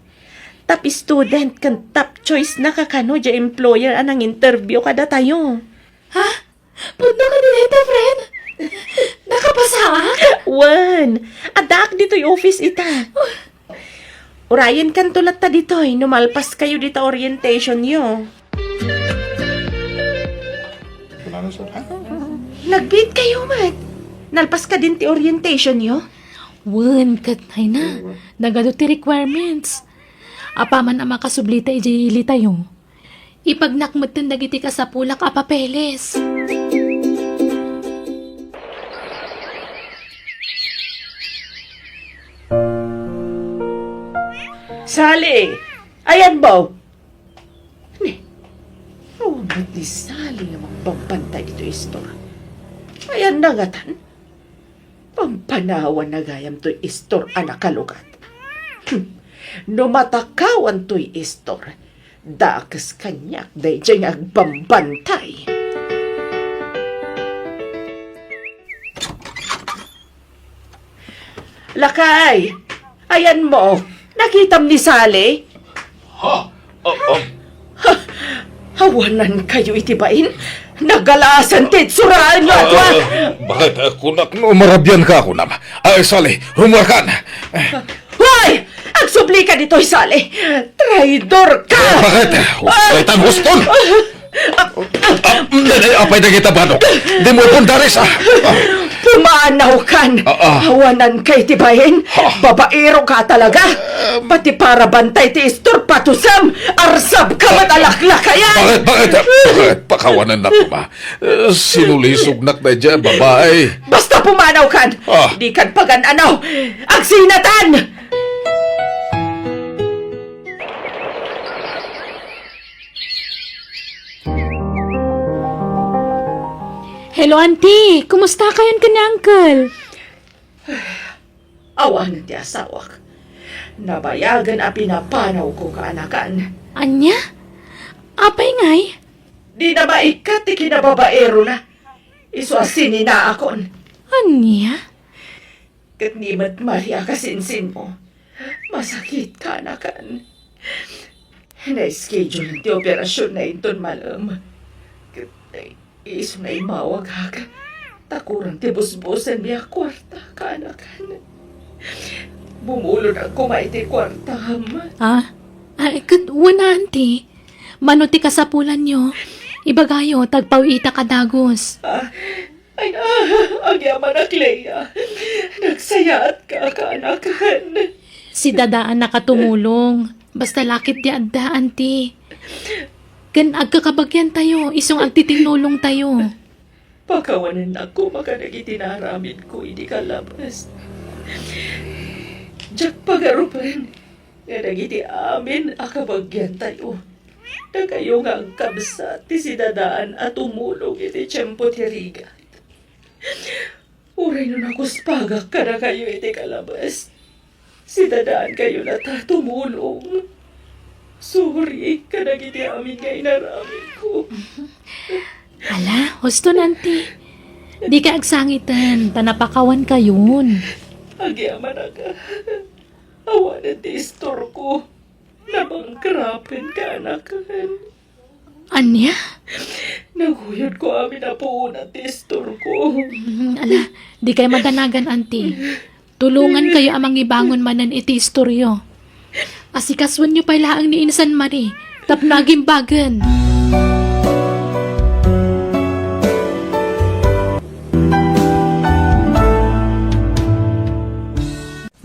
Top student ken top choice na kakano diay employer a nang-interview kadatayo. Ha? Pudno kadi dayta, friend? Nakapasaak? Wen, addaak ditoy office ita. Urayenkanto latta ditoy no malpaskayo dita orientationyo. Nagbiit kayo met. Nalpas kadin ti orientationyo? Wen, ket ay na. Nagadu ti requirements. Apaman a makasublita idiay ilitayo, ipagnak metten dagiti kasapulak a papeles. Sally, ayanmo? Ni, awan met ni Sally nga magbambantay ditoy istor. Ayanna ngatan? Pampanawan na gayam toy istor a nakalugat. Hmm. No matakawan toy istor, dakes kaniak daydiay nga agbambantay. Lakay, ayanmo, nakitam ni Sally? Ha? Ah, ah. Ha? Awanan kayo iti bain? Nagalasan ti itsuraanyo, ah, adua! Ah, bakit? Ah, kunak no marabian ka, kunam. Ay, Sally, rumuarkan! Hoy! Agsubli ka ditoy, Sally! Traidor ka! Ah, bakit? Ah! Daytan huston! Ah, ah, ah, apay dagita banok. Dimo ipundaris, ah. Ah. Pumanaw kan. Ah, ah. Awanan kay ti bain. Ha? Babaero ka talaga. Pati para bantay ti istor patusem. Arsab ka met a laklakayan. Bakit, bakit, bakit? Pakawanan na kuma. Eh, sinulisognak na dyan, babae. Basta pumanaw kan. Ah. Di kan pagan-anaw. Agsinatan! Hello, auntie. Kumusta kayon ken ni uncle? Awanen ti asawak. Nabayagen a pinapanawko kaanakan. Ania? Apay ngay? Di na maikkat ti kinababaerona. Isu a sininaakon. Ania? Ket ni met Maria kasinsinmo. Masakit kaanakan. Na-schedule ti operasyon na inton malem. Ket, eh, isu na immawagak. Ta kurang ti busbusen mi a kuarta kaanakan. Bumulod koma iti kuartam. Ah? Ay, ket wen, auntie. Mano ti kasapulanyo? Ibagayo, ta agpaw-itak a dagus. Ah, Ay, ah, agyamanak, Leia. Nagsayaatka kaanakan. Si Dada a nakatumulong. Basta lakit ti adda, auntie. Ken agkakabagiantayo, isu nga agtitinnulongtayo. Pakawanennak koma kadagiti naaramidko idi kalabas. Diak pagarupen nga dagiti amin a kabagiantayo, dakayo nga agkabsat ti sidadaan a tumulong iti tiempo ti rigat. Uray no nakuspagak kadakayo iti kalabas, sidadaankayo latta tumulong. Sorry kadagiti amin nga inaramidko. Ala, huston, Auntie. Dika agsangiten, ta napakawankayon. Agyamanak. Awanen ti istorko. Nabangkrapenka, anaken. Ania? Naguyodko amin a puona ti istorko. Mm, ala, dikay madanagan, Auntie. Tulongankayo a mangibangon manen iti istoryo. Asikasuenyo pay laeng ni Insan Marie tapno agimbagen.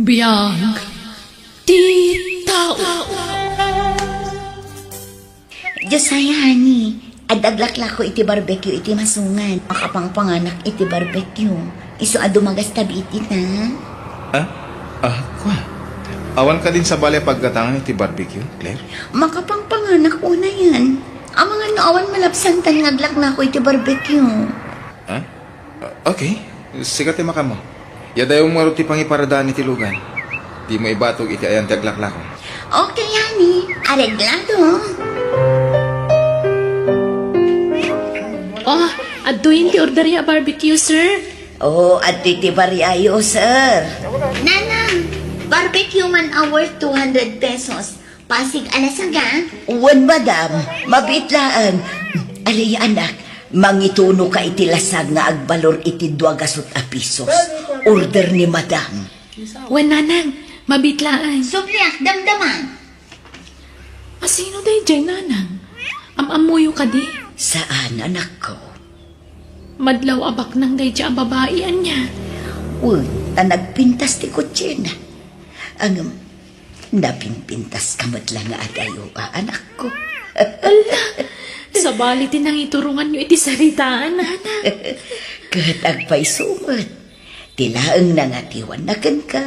Biag ti tao. Josiah, honey, adda aglaklako iti barbecue iti masungan. Makapangpanganak iti barbecue. Isu a dumagas ta Bicol, ha? Ah? Ah, kua. Awan kadin sabali a paggatangan iti barbecue, Claire? Makapangpanganak unayen. Amangan no awan malabsantan nga aglaklako iti barbecue. Ah? Ah, okay. Sika ti makaammo. Yadayom ngarud ti pangiparadaan iti lugan. Dimo ibatog iti ayan ti aglaklako. Okay, honey. Areglado. Oh, adtoyen ti orderyo a barbecue, sir. Oh, adtoy ti bariayo, sir. Nanang, barbecue man a worth two hundred pesos. Pasig a lasag, a? Wen, madam, mabiit laeng. Alay, anak, mangitunoka iti lasag nga agbalor iti dua gasut a pisos. Order ni madam. Wen, nanang, mabiit laeng. Subliak, damdama. Asino daydiay, nanang? Am-ammoyo kadi? Saan, anakko. Madlaw a baknang daydiay a babai, ania? Wen, ta nagpintas ti kotsena. Ngem, napimpintaska met la nga adayo, a, anakko. Ala, sabali ti nangituronganyo iti saritaan, nanang. Ket agpayso met. Ti laeng nangatiwanna kenka,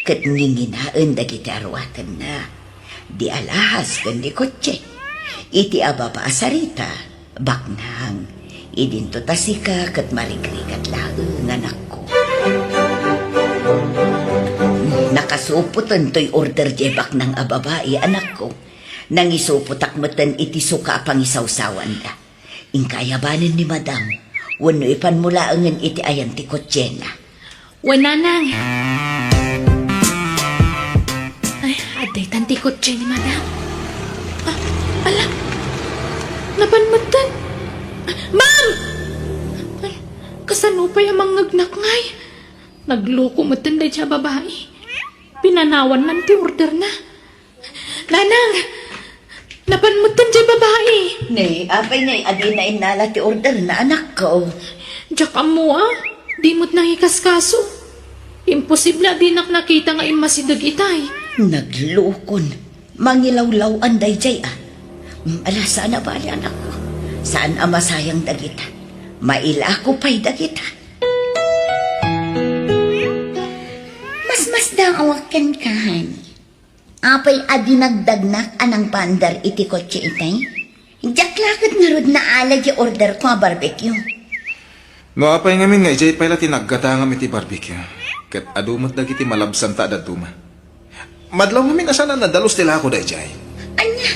ket nginginaen dagiti aruatenna. Di alahas ken di kotse. Iti ababa a sarita, baknang. Idinto ta sika ket marigrigat laeng, anakko. Nakasupoten toy order diay baknang a babai, anakko. Nangisupotak metten iti suka a pangisawsawanda. Inka ayabanen ni Madam, wenno ipanmo laengen iti ayan ti kotsena. Wen, nanang. Ay, adda itan ti kotse ni Madam. Ah, ala, napan metten. Ma'am! Ay, kasano pay a mangngegnak ngay? Nagloko metten daydiay a babai. Pinanawannan ti orderna. Nanang! Napan metten diay babai! Nay, apay nay, a dina innala ti orderna, anakko? Diak ammo, a. Di met nangikaskaso. Imposible a dinak nakita nga immasideg itay. Naglokon. Mangilawlaw-an daydiay, a. Mm, ala, saan a bali, anakko. Saan a masayang dagita. Mailako pay dagita. Masmasdaawak kenka, honey. Apay a dinagdagnak a nangpaandar iti kotse itay? Diak la ket ngarud naala diay orderko a barbecue. No apay ngamin nga idiay pay la ti naggatangam iti barbecue, ket adu met dagiti malabsanta a dadduma. Madlaw ngamin a saan a nadalus ti lako daydiay. Ania?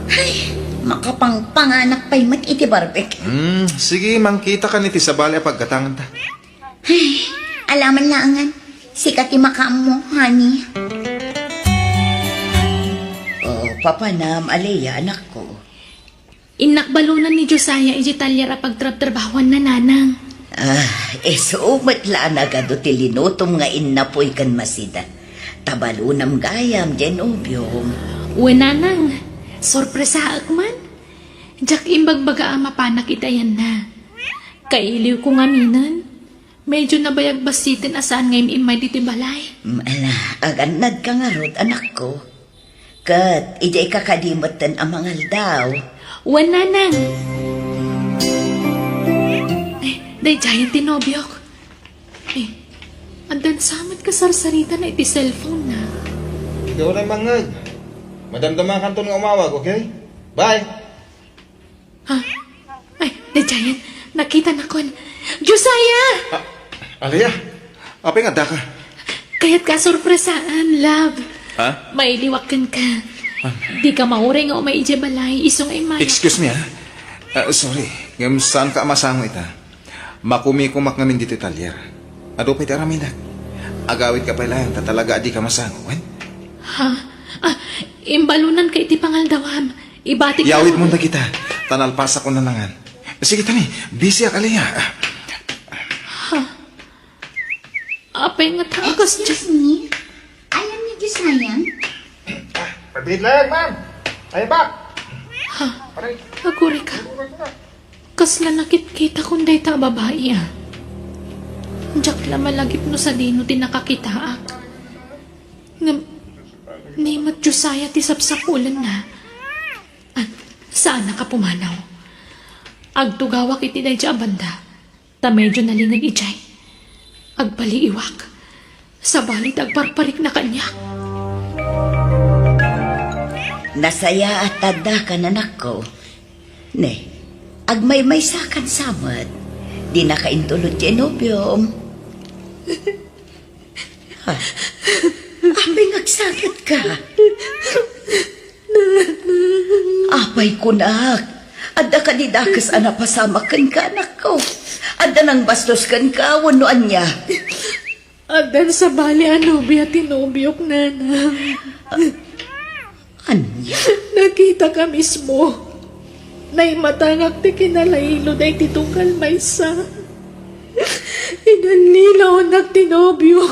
Ay, makapangpanganak pay met iti barbecue. Hmm, sige, mangkitakan iti sabali a paggatanganta. Ay, alaman laengen. Sika ti makaammo, honey. Oh, papanam, Alea, anakko. Innak balonan ni Josiah iti talyer a pagtrabtrabahuanna, nanang. Ah, isu met la a nagadu ti linutom nga innapoy ken masida. Ta balonam gayam, diay nobiom. Wen, nanang, sorpresaek man. Diak imbagbaga a mapanak iti ayanna. Kailiwko ngaminen. Medyo nabayag bassiten a saan nga im-immay ditoy balay. Mm, ala, agannadka ngarud, anakko. Ket idiayka kadi metten a mangaldaw. Wen, nanang. Eh, daydiayen ti nobiok. Eh, Addan sa met kasarsarita na iti cellphone na. Ikaw na mangngeg. Madamdamakanton nga umawag, okay? Bye! Ha? Ay, the giant. Nakita na kon. Josiah! Ah, Aliyah, apay nga addaka? Kayat ka sorpresaan, love. Ha? Mailiwak kenka. Ah. Di ka mauray nga umay idiay balay, isu nga immay. Excuse me, ha? Ah, sorry. Ngem saan ka a masango ita? Makumikumak ngamin ditoy talyer. Adu pay ti aramidak. Agawid ka pay laeng ta talaga a di ka masango, wen? Ha? Ah, imbalunan ka iti pangaldawam. Ibatik Yawid mo dagita, ta nalpasak ko nanangan. Sige, tani, busy ak, Aliyah. Ha? Apay nga takas Excuse me? Ayan ni Josiah? Pabit lang, ma'am. Ay, bak. Ha? Aray. Aguri ka. Aguri ka. Kasla nakitkitak kon dayta a babai, ah. Diak la malagip no sadino ti nakakitaak. Ngem, ni met Josiah ti sapsapulenna. Ah, saannak a pumanaw. Agtugawak iti daydiay a banda. Ta medio nalinged idiay. Agpaliiwak. Sabali ti agparparikna kaniak. Nasayaat ta addaka, anakko. Ne, agmaymaysakan sa met. Dinaka intulod ti nobiom. Ha? Apay nga agsagetka? Apay kunak, adda kadi dakes a napasamak kenka, anakko? Adda nangbastos kenka wenno ania? Addan sabali a nobia ti nobiok, nanang. Ania? Nakitaka mismo. Naimatangak ti kinalailo daydi tunggal maysa. Inallilaonnak ti nobio.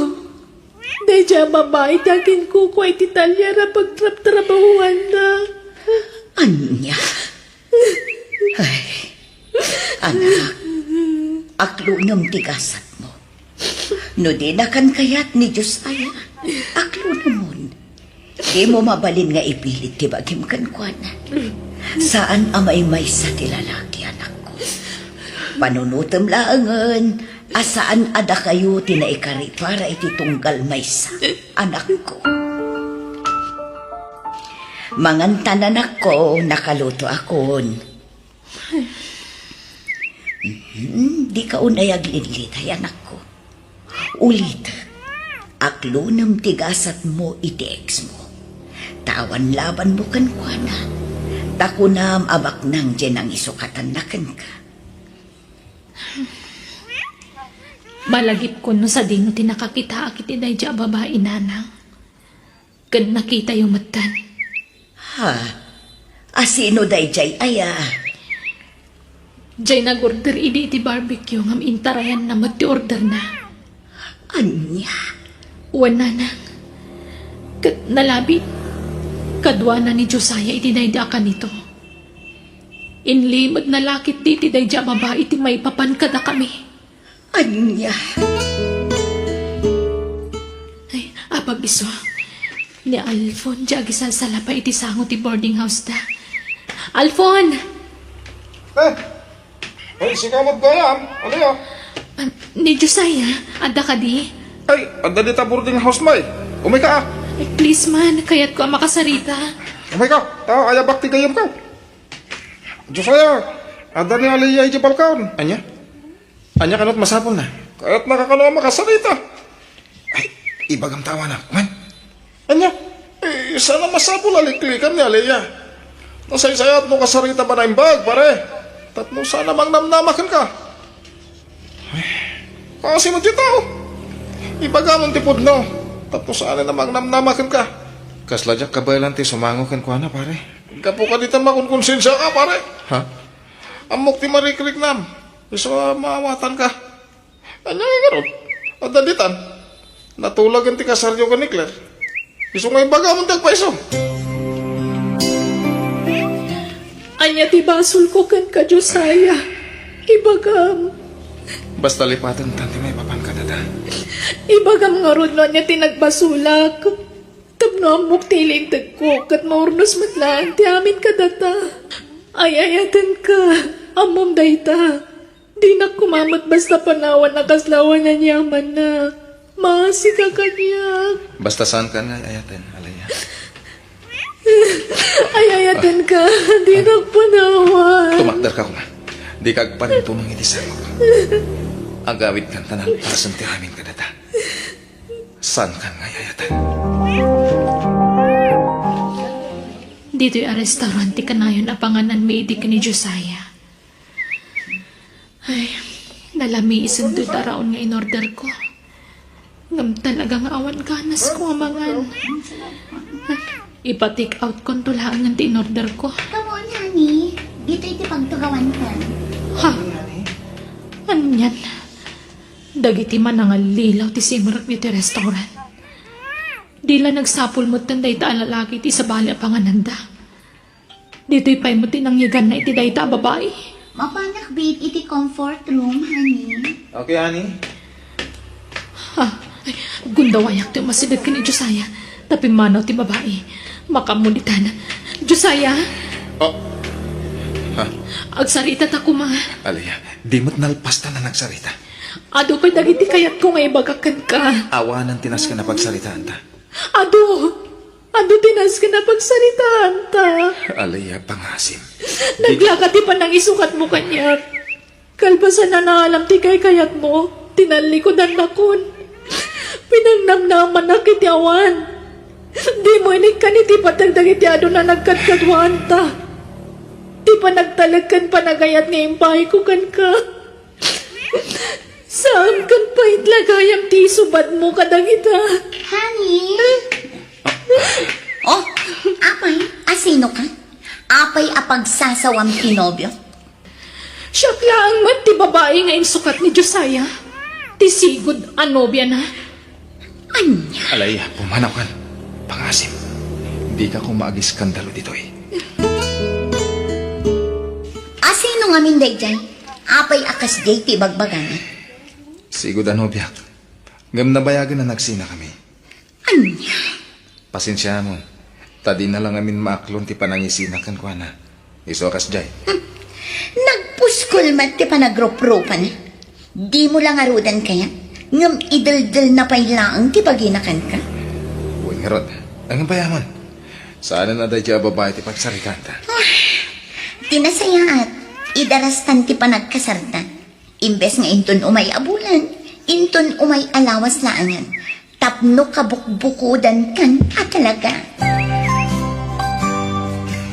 Daydiay a babai ti aginkukua iti talyer a pagtrabtrabahuanna. Ania? Ay, anak, aklunem ti gasatmo. No dinakan kayat ni Josiah, aklunemon. Dimo mabalin nga ipilit ti bagim kenkuana. Saan a maymaysa ti lalaki, anakko. Panunotem laengen a saan a dakayo ti naikari para iti tunggal maysa, anakko. Mangantan, anakko, nakalutoakon. Hmm, dika unay aglillitay, anakko. Ulitek, aklunem ti gasatmo iti ex mo. Ta awan labanmo kenkuana. Ta kunam a baknang diay nangisukatanna kenka. Malagipkon no sadino ti nakakitaak iti daydiay a babai, nanang. Ken nakitayo metten. Ha? A sino daydiay aya? Diay nag-order idi iti barbecue ngem intarayanna met ti orderna. Ania? Wen, nanang. Ket nalabi, kaduana ni Josiah iti daydi a kanito. Inlimedna la ketdi iti daydi a babai ti maipapan kadakami. Ania? Ay, apag-isu. Ni Alfon, diay agisalsalapa iti sango ti boarding house da. Alfon! Eh! Ay, sika met gayam. Ano ya? Ah, ni Josiah, adda kadi? Ay, adda dita boarding house, may. Umay ka, ah. Ay, please man, kayatko a makasarita. Umay ka. Ta, ayabak ti gayam ka. Josiah, adda ni Aliyah iti balkon. Ania? Ania kano ti masapulna? Kayatnaka kano a makasarita. Ay, ibagam ta awanak, man. Ania? Eh, saan a masapul a liklikan ni Aliyah. Nasaysayaat no kasarita man a imbag, pare. Tapno saan a mangnamnama kenka. Ay, kasi mo ti tao. Ibagamon ti pudno. Tapno saan a mangnamnama kenka. Kasla diak kabaelan ti sumango kenkuana, pare. Gapu kadi ta makonkonsensiaka, pare. Ha? Ammok ti marikriknam. Isu a maawatanka. Ania nga ngarud? Adda ditan? Natulagen ti kasaryo ken ni Claire. Isu nga ibagamon ti agpaiso. Ania ti basolko kenka, Josiah? Ibagam. Basta lipatentan ti maipapan kadata. Ibagam ngarud no ania ti nagbasolak. Tapno ammok ti ilintegko ket maurnos met laeng ti amin kadata. Ay-ayatenka. Ammom dayta. Dinak koma met basta panawan a kasla awan aniamanna. Maasika kaniak. Basta saankan nga ay-ayaten, Alaya. Ay-ayatenka, dinak panawan. Tumakderka koma. Dika agparintumeng iti sangok. Agawidkan ta nalpasen ti amin kadata. Saankan nga ay-ayaten. Ditoy a restaurant ti kanayon a pangananmi idi ken ni Josiah. Ay, nalamiisen toy taraon nga inorderko. Ngem talaga nga awan ganasko a mangan. Ipa-take out konto laengen ti inorderko. Come on, honey. Ditoy ti pagturawankan. Ha? Anian? Dagiti manangallilaw ti simrek ditoy restaurant. Di la nagsapul metten dayta a lalaki ti sabali a pangananda. Ditoy pay met ti nangyiganna iti dayta a babai. Mapanak, babe, iti comfort room, honey. Okay, honey. Ha? Ay, gundawayak ti umasideg ken ni Josiah. Ta pimmanaw ti babai. Makaammo ditan. Josiah? Oh. Ha? Agsarita ta koma. Alaya, di met nalpas ta nga nagsarita. Adu pay dagiti kayatko nga ibagak kenka. Awanen ti nasken a pagsaritaanta. Adu! Adu ti nasken a pagsaritaanta. Alaya, pangasim. Naglaka ti panangisukatmo kaniak. Kalpasan a naalam ti kaykayatmo, tinallikudannakon. Pinangnamnamanak iti awan. Dimo inikkan iti pateg dagiti adu a nagkadkaduaanta. Ti panagtalek ken panagayat nga imbahayko kenka. Saan ken pay la gayam ti isubadmo kadagita. Honey? Oh, apay, asino ka? Apay a pagsasawam ti nobio? Siak laeng met ti babai nga insukat ni Josiah, ti sigud a nobiana. Ania? Alay, pumanaw kan. Pangasim. Dika koma agiskandalo ditoy. Asino ngamin daydiay? Apay a kasdiay ti ibagbagana? Sigud a nobiak. Ngem nabayagen a nagsinakami. Ania? Pasensiamon, ta dina la ngamin maaklon ti panangisinak kenkuana. Isu a kasdiay. Hmm. Nagpuskol met ti panagruprupana. Dimo la ngaruden kayat, ngem ideldelna pay laeng ti bagina kenka. Wen ngarud, ngem pay amon. Saanen a daydiay a babai ti pagsaritaanta. Ah, ti nasayaat, idarastan ti panagkasarta. Imbes nga inton umay a bulan, inton umay a lawas laengen. Tapno kabukbukodankan a talaga.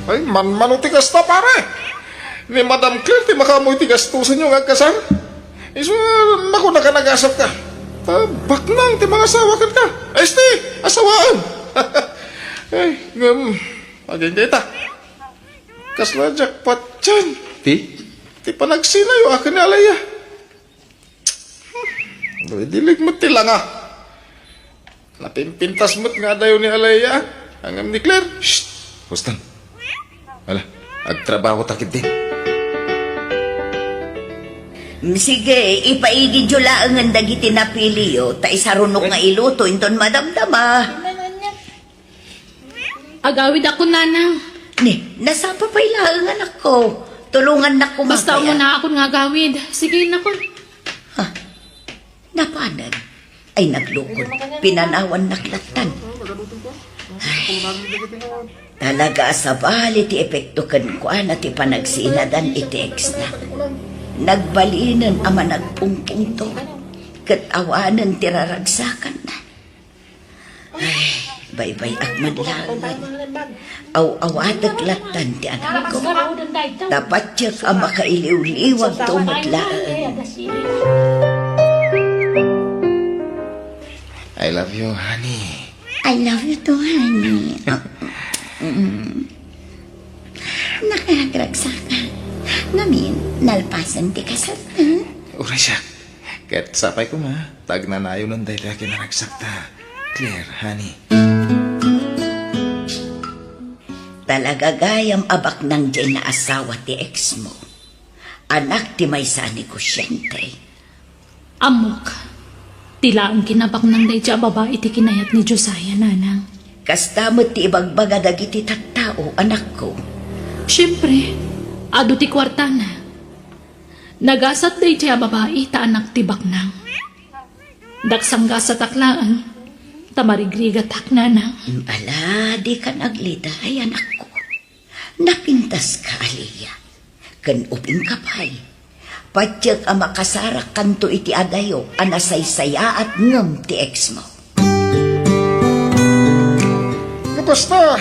Ay, manmano ti kasta, pare. Ni Madam Claire ti makaammo iti gastusenyo nga agkasar. Isu, naku, nakanagasat ka. Ta baknang ti mangasawa kenka. Este, asawaen. Ay, ngem, agingga ita. Kasla jackpot yan. Ti? Ti panagsinayo aken ni Alaya. Dilig met ti langa. Napimpintas met nga adayo ni Alaya. Ngem ni Claire, shh! Huston. Ala, agtrabaho ta ketdin. Mm, sige, ipaigidyo laengen dagiti napiliyo, ta isarunok nga iluto inton madamdama. Agawidakon, nanang. Ni, nasapa pay laeng, anakko. Tulongannak koma. Basta kaya umunaakon nga agawid. Sige, nakon. Ha? Napanan? Ay, naglukon. Pinanawannak lattan. Ay, talaga a sabali ti epekto kenkuana ti panagsinadan iti ex-na. Nagbalinen a managpungpungto, ket awanen ti raragsakanna. Ay, baybay-ak man laengen. Aw-awatek lattan ti anakko. Ta patiek a makailiwliwagto met laeng. I love you, honey. I love you too, honey. Ah, mm. Nakaragragsakan. Ngamin, nalpasen ti kasarta. Uray siak. Ket sapay koma, ta agnanayonen daytoy a kinaragsakta. Claire, honey. Talaga gayam a baknang diay naasawa ti ex mo. Anak ti maysa a negosyante. Ammok, ti laeng kinabaknang daydiay a babai ti kinayat ni Josiah, nanang. Kasta met ti ibagbaga dagiti tattao, anakko. Siempre, adu ti kuartana. Nagasat daydiay a babai ta anak ti baknang. Daksanggasatak laeng, ta marigrigatak, nanang. Ala, dikan agliday, anakko. Napintaska, Alia. Ken ubingka pay. Patiek a makasarakkanto iti adayo a nasaysayaat ngem ti ex mo. No kasta,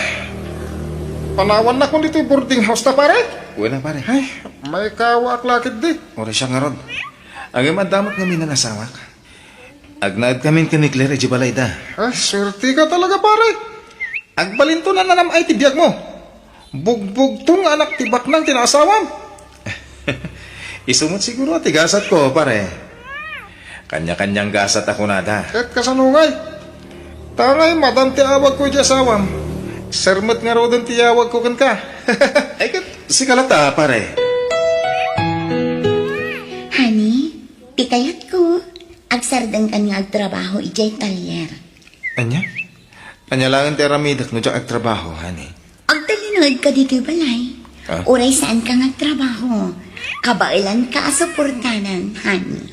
panawannakon ditoy boarding house ta, pare? Wen a, pare. Ay, maikawaak la ketdi. Uray siak ngarud. Ngem adda met ngamin a nasawak. Agnaedkamin ken ni Claire idiay balayda. Ah, suerteka talaga, pare. Agbalinto a nanam-ay ti biagmo. Bugbugto nga anak ti baknang ti naasawam. Isu met siguro ti gasatko, pare. Kanya-kanyang gasat a kunada. Ket kasano ngay? Ta ngay, madam ti awagko idiay asawam. Sir met ngaruden ti awagko kenka. Ay, ket sika latta, pare. Honey, ti kayatko, agsardengkan nga agtrabaho idiay talyer. Ania? Ania laeng ti aramidek no diak agtrabaho, honey? Agtalinaedka ditoy balay. Ah? Uray saanka nga agtrabaho, kabaelanka a suportanan, honey.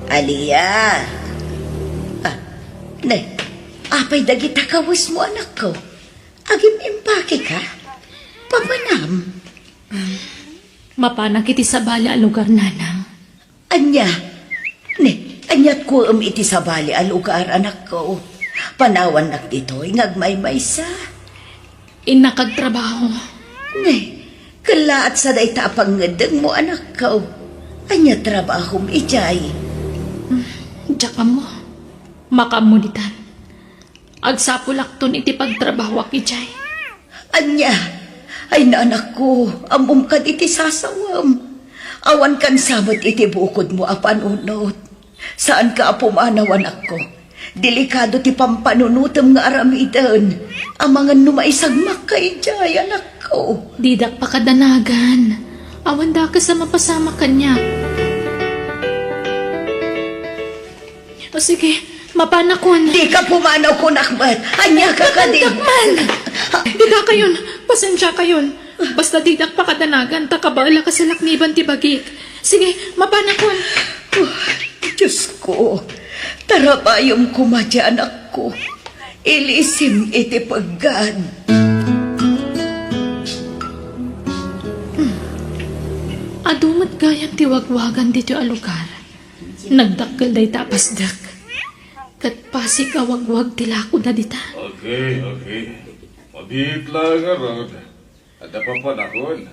Alia! Ah, ne, apay dagita kawesmo, anakko? Agim-impakeka? Papanam? Mapanak iti sabali a lugar, nanang. Ania? Ne, aniat kuem iti sabali a lugar, anakko? Panawannak ditoy nga agmaymaysa. Innak agtrabaho. Ne, kellaat sa dayta a pangngeddengmo, anakko. Ania trabahom idiay? Diak ammo. Makaammo ditan. Agsapulakton iti pagtrabahoak idiay. Ania? Ay, nanakko, ammom kadi ti sasawem. Awankan sa met iti bukodmo a panunot. Saanka a pumanaw, anakko. Delikado ti pampanunotem nga aramiden. Amangan no maisagmakka idiay, anakko. Didak pakadanagan. Awan dakes a mapasamak kaniak. O sige, mapanakon. Dika pumanaw, kunak met. Ania ka kadi? Dakman! Dika kayon, pasensia kayon. Basta didak pakadanagan, ta kabaelak a salakniban ti bagik. Sige, mapanakon. Oh, Diosko, tarabayem koma ti anakko. Ilisim iti peggad. Adu met gayam ti wagwagan ditoy a lugar. Nagdakkel dayta a pasdek. Ket pasig a wagwag ti lakoda dita. Okay, okay. Mabiit laeng ngarud. Adda papanakon.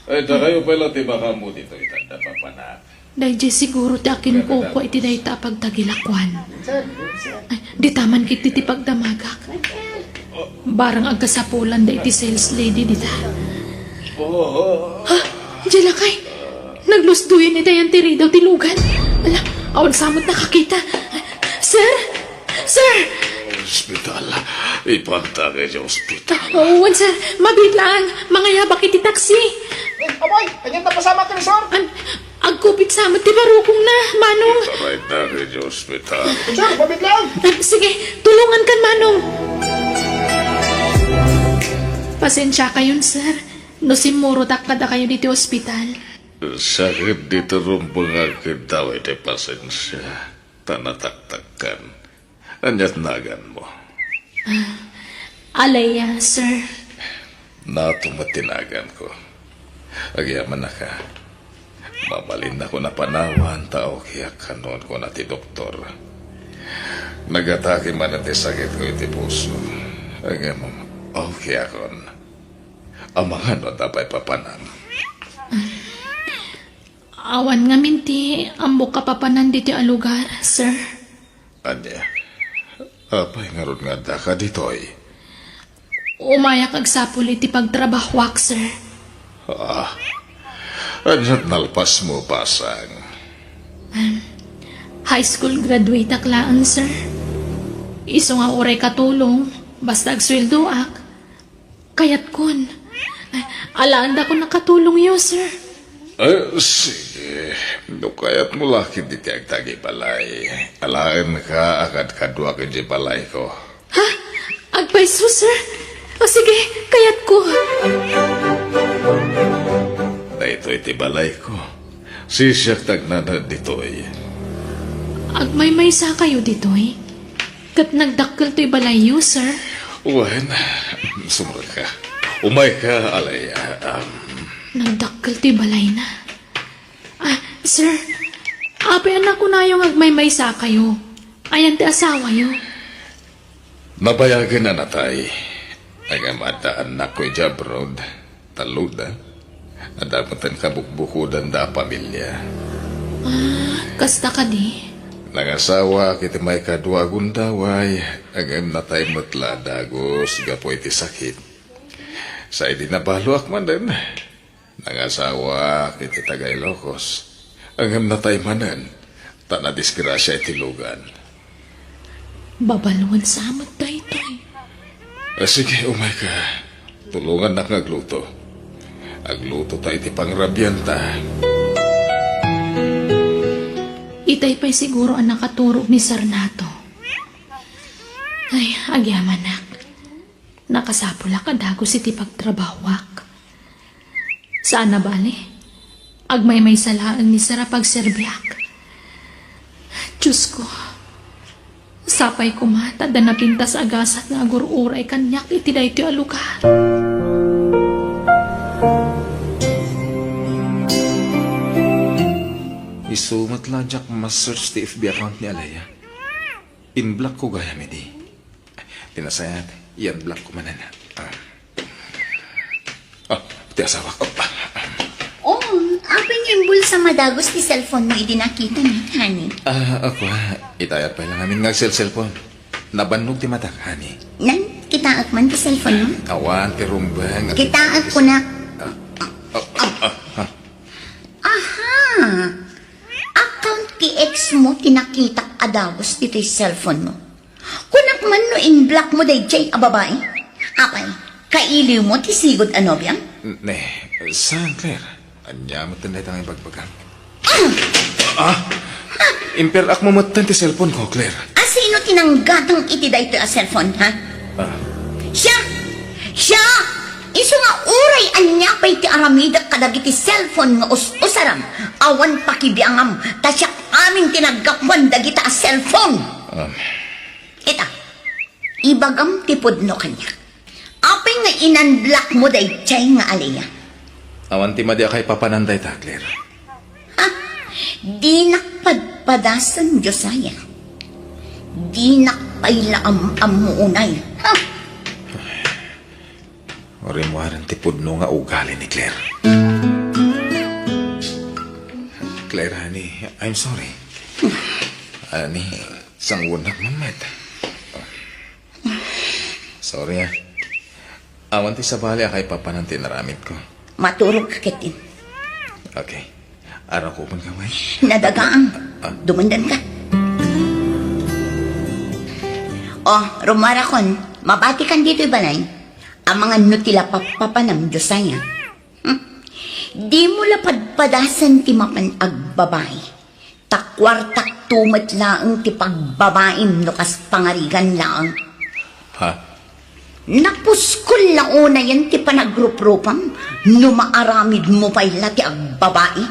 Ay, dakayo pay la ti makaammo ditoy, ta adda papanak. Daydiay siguro ti akinkukua iti dayta a pagtagilakuan. Ay, dita man ketdi ti pagdamagak. Barang agkasapulan daydi sales lady dita. Oh. Ha? Diay lakay? Naglusdoyen iti ayan ti ridaw ti lugan. Ala, awan sa met nakakita. Sir? Sir! Ospital. Ipanta ka iti ospital. Wen, sir. Mabiit laeng. Mangayabak iti taksi. Eh, amoy! Anian ta pasamak ken ni sir? An-, agkupit sa met ti barukongna, Manong. Itaray ta ka iti ospital. Sir, mabiit laeng! Ah, sige, tulongankan, Manong. Pasensia kayon, sir, no simmurotak kadakayo ditoy ospital. Sakit ditoy rumbengak ket daw iti pasensia, ta nataktakkan. Aniat naganmo? Ah, Alea, sir. Nato met ti naganko. Agyamanak a, mabalinnakon a panawan ta okay ak kanon, kuna ti doktor. Nagatake manen ti sakitko iti puso. Ngem okay akon. Amangan no adda pay papanam. Awan ngamin ti ammok a papanan ditoy a lugar, sir. Ania? Apay ngarud nga addaka ditoy? Umayak agsapul iti pagtrabahoak, sir. Ah, aniat nalpasmo, pasang? High school graduate ak laeng, sir. Isu nga uray katulong, basta agsueldoak. Kayatkon. Alaendakon a katulongyo, sir. Eh, sige. No kayatmo la ketdi ti agtagibalay, alaenka a kadkaduak idiay balayko. Ha? Agpayso, sir? O sige, kayatko. Daytoy ti balayko. Sisiak ta agnanaed ditoy. Agmaymaysa kayo ditoy? Ket nagdakkel toy balayyo, sir? Wen, sumrek ka. Umay ka, Alaya. Um, Nagdakkel toy balayna. Ah, sir, apay a nakunayo nga agmaymaysa kayo? Ayan ti asawayo? Nabayagen a natay. Ngem adda annakko idiay abroad. Talloda. Adda metten kabukbukodanda a pamilia. Ah, kasta kadi? Nangasawaak iti maikadua a gundaway, ngem natay met la a dagus gapu iti sakit. Sa idi nabaloak manen, nangasawaak iti taga-Ilocos, ngem natay manen, ta nadisgrasia iti lugan. Babaluen sa met daytoy. Ah, sige, umay ka. Tulongannak nga agluto. Agluto ta iti pangrabianta. Itay pay siguro a nakaturog ni Sarnato. Ay, agyamanak. Nakasapulak a dagus iti pagtrabahoak. Saan a bale, agmaymaysa laeng ni Sir a pagserbiak. Diosko, sapay koma ta adda napintas a gasat nga agur-uray kaniak iti daytoy a lugar. Isu met la diak ma-search ti F B account ni Alea. In-block ko gayam idi. Ti nasayaat, i-unblock ko manen. Ah. Ah, ti asawak. Oh, ah. Oh, apay nga imbulsam a dagus ti cellphone mo idi nakitam, honey? Ah, ako, ah. Itay pay la ngamin nga agselselpon. Nabannog ti matak, honey. Nan, kitaek man ti cellphone mo? Awan, ti rumbeng. Kitaek ko na. Ah, ah, ah, ah, ah. Aha! Account ti ex mo ti nakitak a dagus ditoy cellphone mo. Kunak man no in-block mo daydiay a babai? Apay, kailiw mo ti sigud a nobiam? Ne, saan, Claire? Ania metten dayta nga ibagbagam? Ah! Ah! Imper-ak mo metten ti cellphone ko, Claire. A sino ti nanggatang iti daytoy a cellphone, ha? Ah. Siak! Siak! Isu nga uray ania pay ti aramidek kadagiti cellphone nga us-usaram, awan pakibiangam, ta siak amin ti naggapuan dagita a cellphone. Ah. Ita, ibagam ti pudno kaniak. Apay nga in-unblock mo daydiay nga Alea? Awan ti madi a kaipapanan dayta, Claire. Ha? Dinak padpadasen, Josiah. Dinak pay la am-ammo unay. Ha? Rimmuaren ti pudno nga ugali ni Claire. Claire, honey, I'm sorry. Honey, sangunak man met. Sorry, ah. Awan ti sabali a kaipapanan ti inaramid ko. Maturog ka ketdin. Okay. Arakupen ka, May. Nadagaang. Ah. Dumandan ka. Oh, rumarakon. Mabati kan ditoy balay. Amangan no ti lapappapanam, Josiah. Hmm? Di mo la padpadasen ti mapan agbabai. Ta kuartak to met laeng ti pagbabaim no kas pangarigan laeng. Ha? Napuskol la unayen ti panagruprupam no maaramid mo pay la ti agbabai,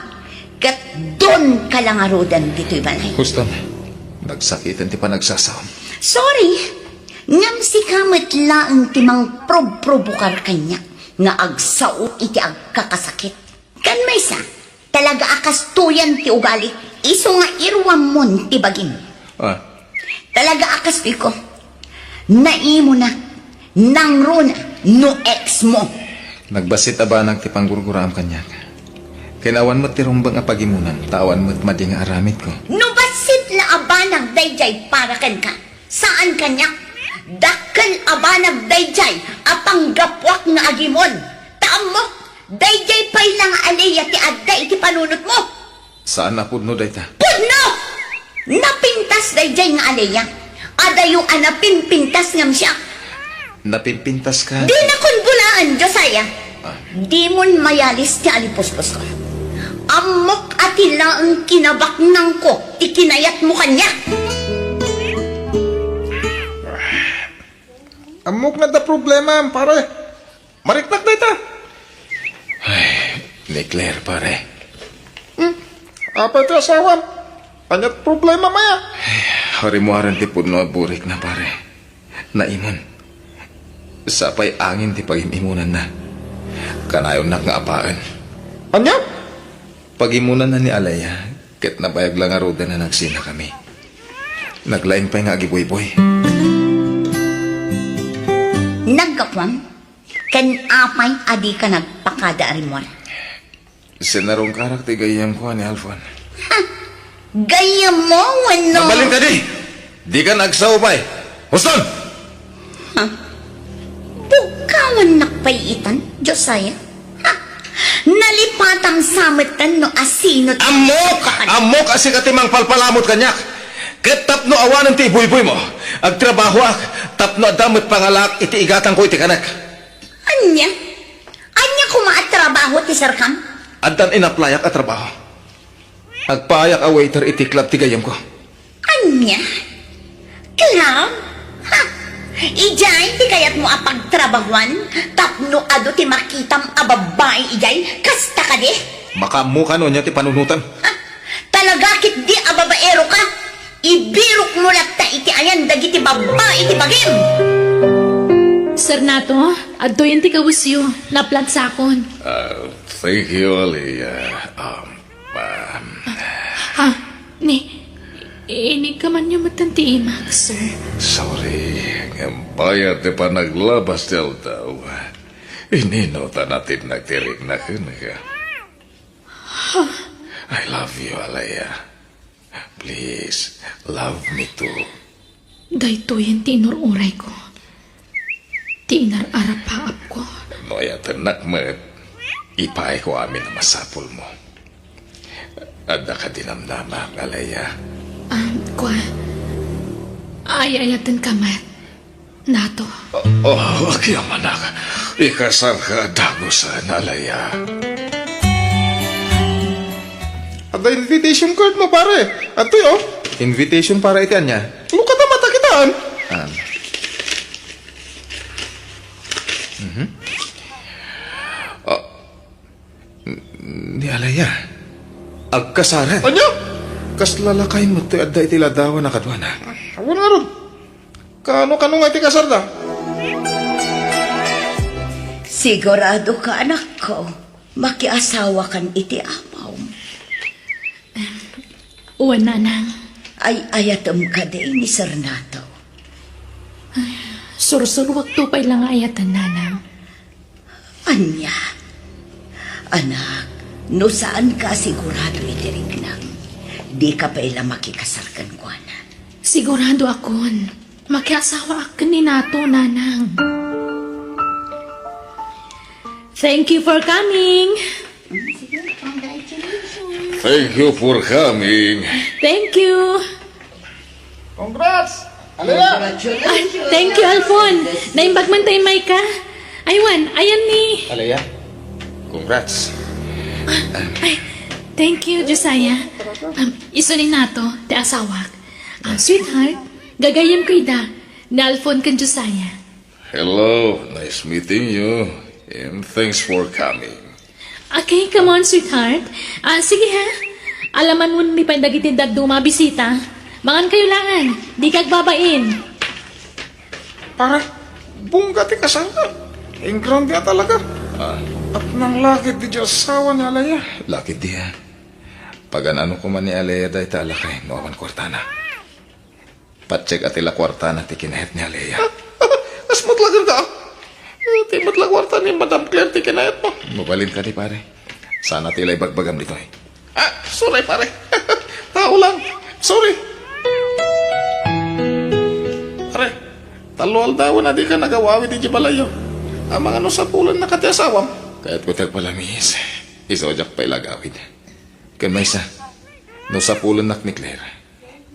ket don ka la ngaruden ditoy balay. Huston, nagsakiten ti panagsasaom. Sorry, ngem sika met laeng ti mangprobprobokar kaniak nga agsao iti agkakasakit. Ken maysa, talaga a kastoyan ti ugali, isu nga iruammon ti bagim. Ah. Talaga a kastoyko. Naimona, nangruna, no ex mo. Nagbassit a banag ti panggurguraam kaniak. Ken awan met ti rumbeng a pagimonan, ta awan met madi nga aramidko. No bassit la a banag daydiay para kenka, saan kaniak, dakkel a banag daydiay a panggapuak nga agimon. Ta ammok, daydiay pay la nga Alea ti adda iti panunotmo. Saan a pudno dayta? Pudno! Napintas daydiay nga Alea. Adayo a napimpintas ngem siak. Napimpintas ka? Dinakon bulaen, Josiah. Ah. Dimon mayalis ti alipuspusko. Ammok a ti laeng kinabaknangko ti kinayatmo kaniak. Ammok nga adda problema, pare. Mariknak dayta. Ay, ni Claire, pare. Hmm? Apay ti asawam? Ania ti problemam aya? Ay, rimuaren ti pudno a burikna, pare. Naimon. Sapay angin ti pagim-imonanna. Kanayonnak nga apaen. Ania? Pagimonanna ni Alea, ket nabayag la ngaruden a nagsinakami. Naglaing pay nga agibuyboy. Naggapuam? Ken apay a dika nagpakada a rimmuar? Sinarungkarak ti gayyemko a ni Alfon. Ha? Gayyemmo wenno? Mabalin kadi! Dikan agsao pay! Huston! Ha? Bukawannak pay itan, Josiah? Ha? Nalipatam sa metten no asino ti Ammok! Ammok a sika ti mangpalpalamut kaniak! Ket tapno awanen ti ibuyboymo, agtrabahoak tapno adda met pangalaak iti igatangko iti kanek. Ania? Ania koma a trabaho ti serkam? Addan inaplayak a trabaho. Agpaayak a waiter iti club ti gayyemko. Ania? Club? Ha! Idiay ti kayatmo a pagtrabahuan tapno adu ti makitam a babbai idiay? Kasta kadi? Makaammoka no ania ti panunotem. Ha? Talaga ketdi a babaero ka? Ibirokmo latta iti ayan dagiti babbai ti bagim. Sir Nato, adtoyen ti kawesyo. Naplansakon. Ah, thank you, Alea. Um, um, Ah, ni, inigkamanyo metten ti imak, sir. Sorry, ngem bayat ti panaglabas ti aldaw. Inino ta natidnak ti rikna kenka? I love you, Alea. Please, love me too. Daytoyen ti inur-urayko. Ti inar-arapaapko. No ayatennak met, ipaayko amin a masapulmo. Adda kadi namnama, Alea? Ah, kua, ay-ayatenka met. Nato. Oh, oh, agyamanak. Ikasarka a dagusen, Alea. Adda invitation card mo, pare. Adtoy, oh. Invitation para iti ania? Lukata matakitaan. Ah. Mhm. Ah, Ni Alea, agkasaren. Ania? Kasla lakay met ti adda iti ladawan a kaduana. Awan ngarud. Kano-kano nga iti kasarda? Sigurado ka, anakko, makiasawa kan iti amom. Wen, nanang. Ay-ayatem kadi ni Sir Nato? Ay, sursuruakto pay la nga ayaten, nanang. Ania? Anak, no saanka a sigurado iti riknam, dika pay la makikasar kenkuana. Siguradoakon, makiasawaak ken ni Nato, nanang. Thank you for coming. Thank you for coming. Thank you. Congrats! Alea! Ah, thank you, Alfon. Naimbag man ta immayka. Ay, wen, ayan ni Alea, congrats. Ah, ay, thank you, Josiah. Um, isu ni Nato, ti asawak. Ah, sweetheart, gagayyemko ida, ni Alfon ken Josiah. Hello, nice meeting you, and thanks for coming. Okay, come on, sweetheart. Ah, sige ha. Alamanonmi pay dagiti dadduma a bisita. Mangankayo laeng, dika agbabain. Pare, bongga ti kasarda. Engrande a talaga. Ah. Apnang la ketdi ti asawa ni Alea. La ketdi a. Pagan-ano koma ni Alea dayta a lakay no awan kuartana. Patsekna ti la kuartana ti kinayat ni Alea. Kas met la kenka. Eh, ti met la kuarta ni Madam Claire ti kinayatmo. Mabalin kadi, pare. Sana ti la ibagbagam ditoy. Ah, sorry, pare. Tao lang. Sorry. Pare, tallo aldawen a dika nagawawid idiay balayyo. Amangan no sapulennaka ti asawam. Kayatko ti agpalamiis. Isu a diak pay la agawid. Ken maysa, no sapulennak ni Claire,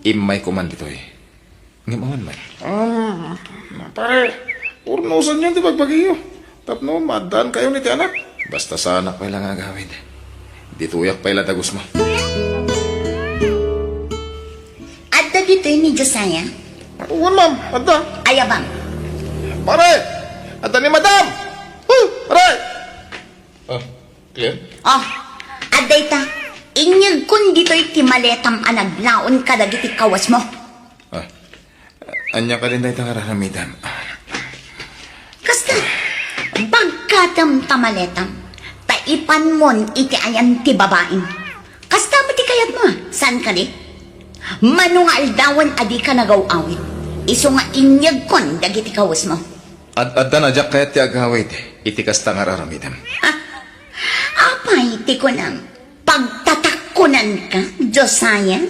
immayko man ditoy. Ngem awan man. Ah, pare, urnosanyo ti bagbagiyo. Tapno maaddaankayon iti anak. Basta saanak pay la nga agawid. Ditoyak pay la dagusmo. Adda ditoy ni Josiah? Wen, ma'am, adda. Aya bang? Pare, adda ni Madam. Huh, pare. Ah, Claire? Oh, adda ita. Inyegkon ditoy ti maletam a naglaon kadagiti kawesmo. Ah, ania kadin dayta nga ar-aramidem? Kasta, bagkatem ta maletam, ta ipanmon iti ayan ti babaim. Kasta met ti kayatmo, a? Saan kadi? Mano nga aldawen a dika nagaw-awit, isu nga inyegkon dagiti kawesmo. Ad-, adda na diak kayat ti agawid iti kasta nga ar-aramidem. Ha? Apay ti kunam, pagtatakkunanka, Josiah?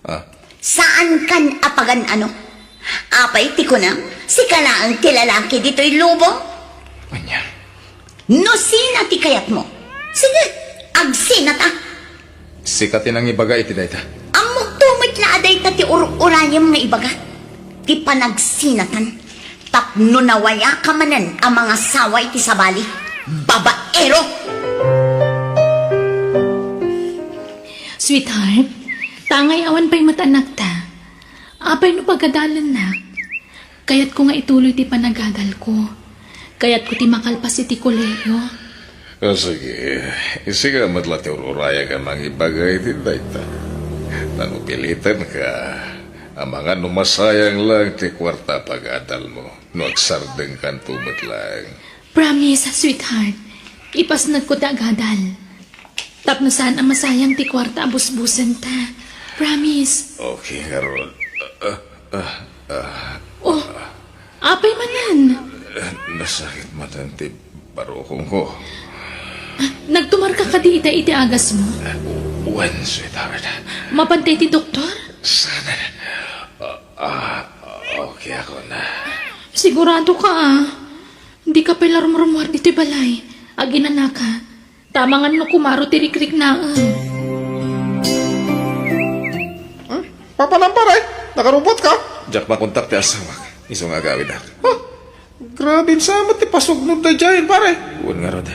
Ah. Saankan a pagan-ano? Apay ti kunam, sika laeng ti lalaki ditoy lubong? Ania? No sina ti kayatmo, sige, agsinata. Sika ti nangibaga iti dayta. Ammokto met la a dayta ti ur-urayem nga ibaga. Ti panagsinatan. Tapno nawayaka manen a mangasawa iti sabali. Babaero! Sweetheart, tangay awan pay met anakta. Apay no pagadalennak? Kayatko nga ituloy ti panagadalko. Kayatko ti makalpas iti kolehiyo. Ah, sige, isika met la ti ur-urayek a mangibaga iti dayta. Ta no pilitenka, amangan no masayang laeng ti kuarta a pagadalmo, no agsardengkanto met laeng. Promise, sweetheart. Ipasnekko ti agadal. Tapno saan a masayang ti kuarta a busbusenta. Promise. Okay, ngarud. Ah, ah, ah. Oh, apay manen? Eh, nasakit manen ti barukongko. Nagtumarka kadi ita iti agasmo? Wen, sweetheart. Mapantay ti doktor? Sana. Ah, ah, okay ako na. Sigurado ka, ah. Dika pay la rumrumuar ditoy balay. Aginanaka. Ta amangan no kumaro ti rikriknaem. Hmm? Papanam, pare? Nakarubotka? Diak makontak ti asawak. Isu nga agawid, ah. Ha? Grabe, saan met ti pasugnod daydiay, pare? Wen ngarud.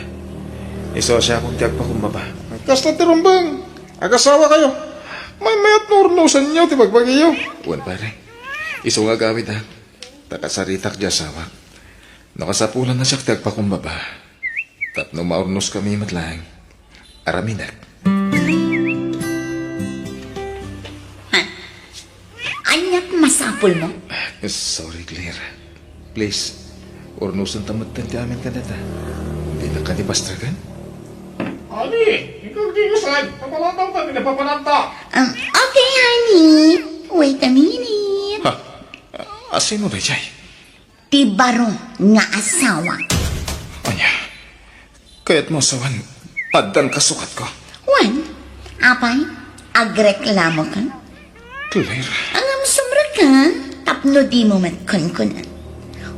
Isu a siakon ti agpakumbaba. Kasta ti rumbeng. Agasawakayo. Maymayat no urnosenyo ti bagbagiyo. Wen, pare. Isu nga agawid, ah. Ta kasaritak ti asawak. No kasapulan a siak ti agpakumbaba. Tapno maurnoskami met laeng. Aramidek. Ha? Aniat masapulmo? Sorry, Claire. Please, urnosenta metten ti amin kadata. Dinak kadi pastreken? Honey, ikaw di kasan? Kapalataw ta, pinapapananta. Um, okay, honey. Wait a minute. Ha? A sino daydiay? Ti baro nga asawa. Ania? Kayatmo a sawen, addan kasukatko? Wen, apay, agreklamoka? Claire. Ngem sumrekka, tapno dimo met kunkunen.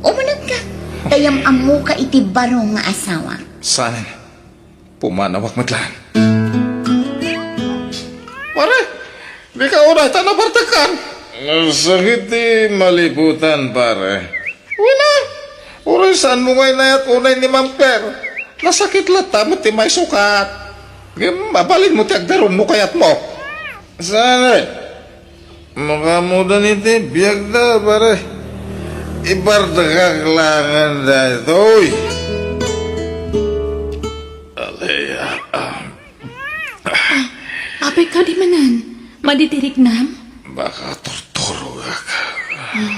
Umunegka, ta yam-ammoka iti baro nga asawa. Saan? Pumanawak met laeng. Pare, dika unay ta nabartekkan. Nasakit ti maliputan, pare. Wen a, uray saanmo nga inayat unay ni Ma'am Claire. Nasakit latta met ti maisukat. Ngem mabalinmo ti agdarummo kayatmo. Saan? Makaammodan iti biagda, pare. Ibartekak laengen daytoy. Alea, ah. Ah, apay kadi manen? Madi ti riknam? Makaturturogak. Ah,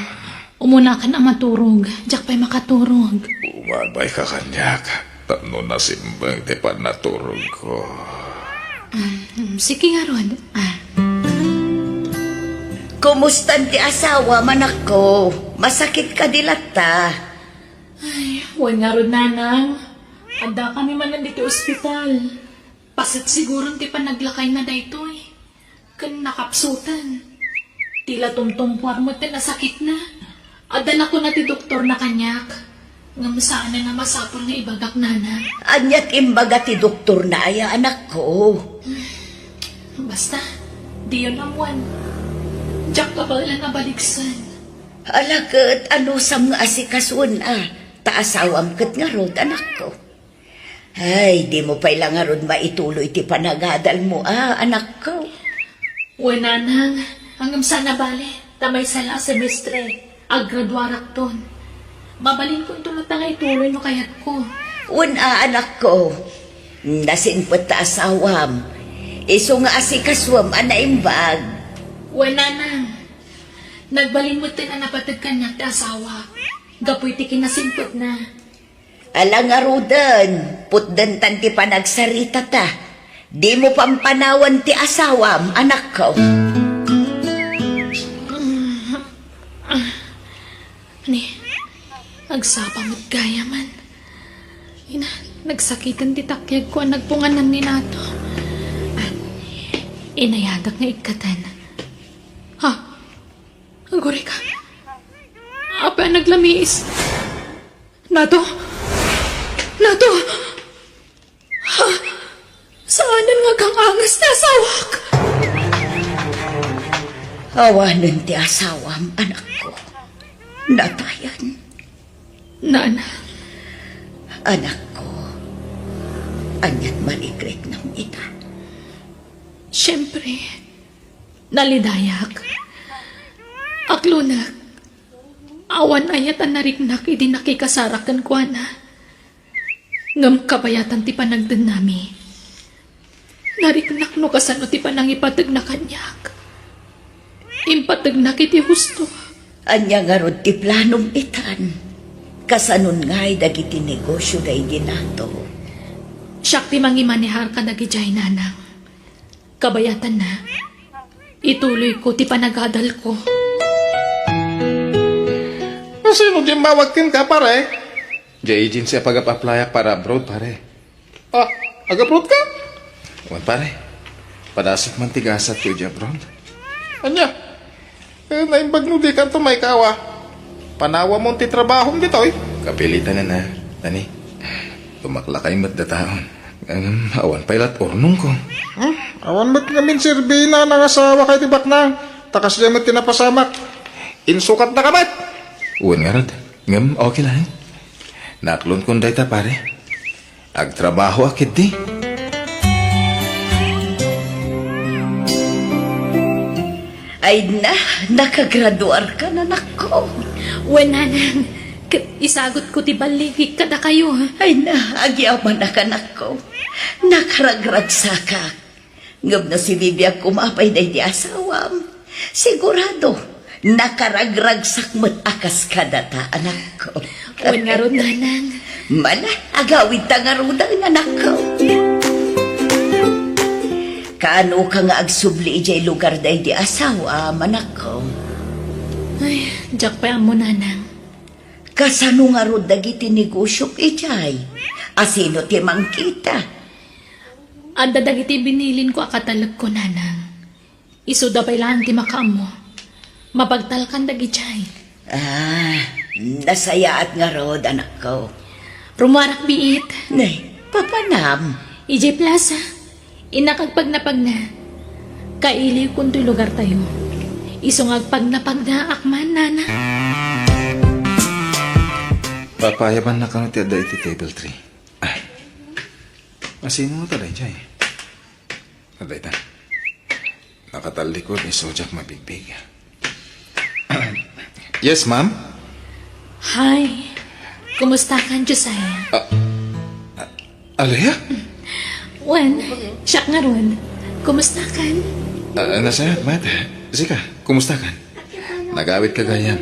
umunakan a maturog. Diak pay makaturog. Umabayka kaniak. Tapno nasimbeng ti pannaturogko. Mm, sige ngarud. Ah. Kumustan ti asawam, anakko? Masakit kadi latta? Ay, wen ngarud, nanang. Addakami manen ditoy ospital. Paset siguron ti panaglakayna daytoy. Ken nakapsutan. Ti la tumtumpuar met ti nasakitna. Adda nakuna ti doktorna kaniak. Ngem saanen a masapul nga ibagak, nanang. Ania ti imbaga ti doktorna aya, anakko? Basta, diyon ammoen. Diak kabaelan a baliksen. Ala ket, anusam nga asikasuenna, ta asawam ket ngarud, anakko. Ay, dimo pay la ngarud maituloy ti panagadalmo, a, anakko. Wen, nanang, ngem saan a bale, ta maysa la a semestre, aggraduarakton. Mabalinkonto latta nga ituloy no kayatko. Wen a, anakko. Nasinpet ta asawam. Isu nga asikasuem a naimbag. Wen, nanang. Nagbalin metten a napateg kaniak ti asawa. Gapu iti kinasimpetna. Ala ngaruden, putdentan ti panagsaritata. Dimo pampanawan ti asawam, anakko. Ni, agsapa met gayam. Ina, nagsakiten ti takyagko a nagpunganan ni Nato. Inayadak nga ikkatan. Ha? Agurayka. Apay a naglamiis? Nato? Nato? Ha? Saanen nga agang-angas ti asawak? Awanen ti asawam, anakko. Natayan. Nana. Anakko, aniat maregretnam ita? Siempre, nalidayak. Aklonek, awan ayat a nariknak idi nakikasarak kenkuana. Ngem kabayatan ti panagdennami. Nariknak no kasano ti panangipategna kaniak. Impategnak iti husto. Ania ngarud ti planom itan? Kasanon ngay dagiti negosio daydi Nato? Siak ti mangimanehar kadagidiay, nanang. Kabayatanna, ituloyko ti panagadalko. Sino diay immawag kenka, pare? Diay agency a pagap-applyak para abroad, pare. Ah, agabroad ka? Wen, pare. Padasek man ti gasatko idiay abroad. Ania? Eh, naimbag no dikanto maikaawa. Panawamon ti trabahom ditoy. Kapilitanen a, Dani. Tumaklakay met dataon. Ngem awan pay lat urnongko. Hmm? Awan met ngamin serbi ni nanang a asawa ken ti baknang. Ta kasdiay met ti napasamak. Insukatnaka met. Wen ngarud. Ngem okay laeng. Naaklonko dayta, pare. Agtrabahoak ketdi. Ay na, nakagraduarka, anakko. Wen, nanang, ket isagutko ti balligik kadakayo. Ay na, agyamanak, anakko. Nakaragragsakak. Ngem no sibibiag koma pay daydi asawam, sigurado, nakaragragsak met a kas kadata, anakko. Wen ngarud, nanang. Mala, agawidta ngaruden, anakko. Kaanoka nga agsubli idiay lugar daydi asawam, anakko? Ay, diak pay ammo, nanang. Kasano ngarud dagiti negosiok idiay? Asino ti mangkita? Adda dagiti binilinko a katalekko, nanang. Isuda pay laeng ti makaammo. Mapagtalkan dagidiay. Ah, nasayaat ngarud, anakko. Rummuarak biit. Ne, papanam? Idiay plaza. Innak agpagnapagna. Kailiwkon toy lugartayo. Isu nga agpagnapagnaak man, nana. Papayabanna kano ti adda iti table three? Ay. Asino ta daydiay? Adda ita. Nakatallikod ni Sojak mabigbig. Yes, ma'am? Hi. Kumustakan, Josiah? Ah, ah, Alea? Wen, siak ngarud. Kumustakan? Ah, nasayaat met. Sika, kumustakan? Nagawidka gayam.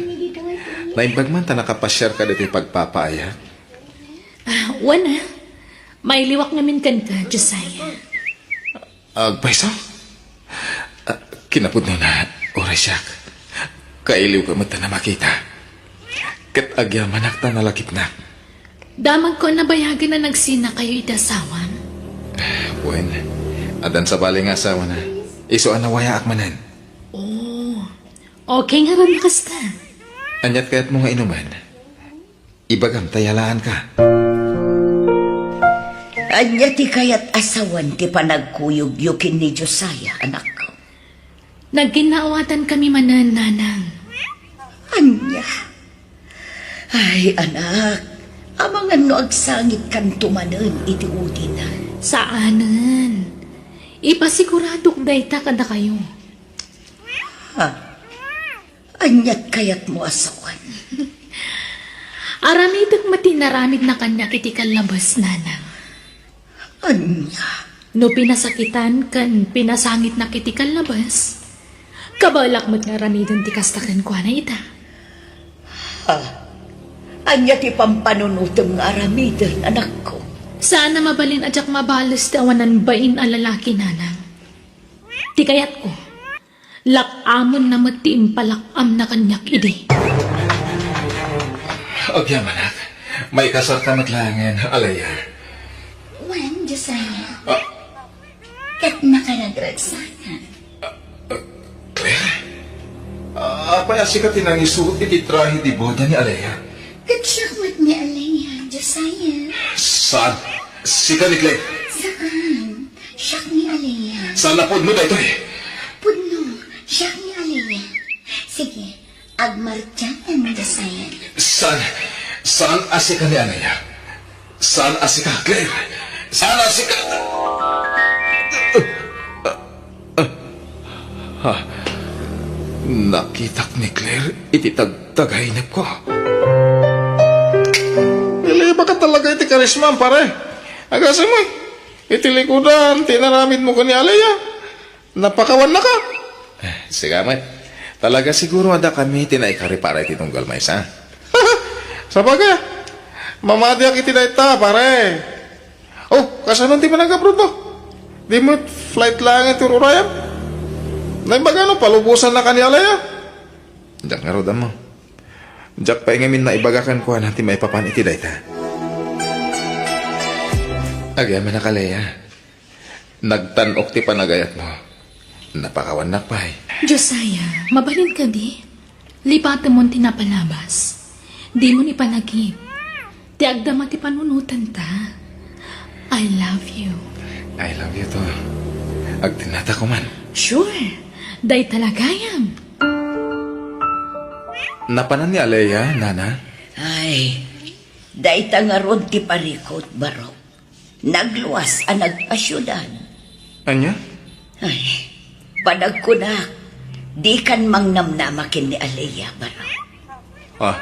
Naimbag man ta nakapasiarka ditoy pagpapaayak. Ah, wen, ah. Mailiwak ngamin kenka, Josiah. Agpayso? Ah, kinapudnona, uray siak. Kailiwko met ta a makita. Ket agyamanak ta nalagipnak. Damagko a nabayagen a nagsinakayo iti asawam. Wen, addan sabali nga asawana. Isu a nawayaak manen. Oh, okay ngarud no kasta. Aniat kayatmo nga inumen? Ibagam ta yalaanka. Ania ti kayat a sawen ti panagkuyogyo ken ni Josiah, anakko? Nagkinnaawatan kami manen, nanang. Ania? Ay, anak, amangan no agsangitkanto manen iti udina. Saanen. Ipasiguradok dayta kadakayo. Ha? Aniat kayatmo a sawen? Aramidek met ti inaramidna kaniak iti kallabes, nanang. Ania? No pinasakitan ken pinasangitnak iti kallabes, kabaelak met nga aramiden ti kasta kenkuana ita. Ha? Ania ti pampanunotem nga aramiden, anakko? Saan a mabalin a diak mabales ti awanan bain a lalaki, nanang. Ti kayatko, lak-amonna met ti impalak-amna kaniak idi. Agyamanak, maikasarka met laengen, Alea. Wen, Josiah. Ah. Ket nakaragregsakan. Ah, ah, Claire? Ah, apay a sika ti nangisurot iti trahe de boda ni Alea? Ket siak met ni Alea, Josiah. Saan? Sika ni Claire? Saan? Siak ni Alea. Saan a pudno daytoy? Pudno, siak ni Alea. Sige, agmartiakan, Josiah. Saan? Saan a sika ni Alea? Saan a sika, Claire? Saan a sika? Ha? Nakitak ni Claire iti tagtagainepko. Nalibaka talaga iti karismam, pare. Agasem, eh. Iti likudan, ti inaramidmo ken ni Alea. Napakawannaka. Eh, sika met. Talaga siguro adda kami ti naikari para iti tunggal maysa. Sabagay, mamatiak iti dayta, pare. Oh, kasano ti panag-abroad mo? Di met flight laeng ti ururayam? Naimbagano, palubosannaka ni Alea? Diak ngarud ammo. Diak pay ngamin naibaga kenkuana ti maipapan iti dayta. Agyamanak, Alea. Nagtan-ok ti panagayatmo. Napakawannak pay. Josiah, mabalin kadi? Lipatemon ti napalabas. Dimon ipanagip. Ti agdama ti panunotanta. I love you. I love you too. Agtinnata koman. Sure. Dayta la gayam. Napanan ni Alea, nana? Ay, dayta ngarud ti parikut, baro. Nagluas a nagpasiudad. Ania? Ay, panagkunak, dikan mangnamnama ken ni Alea, baro. Ah,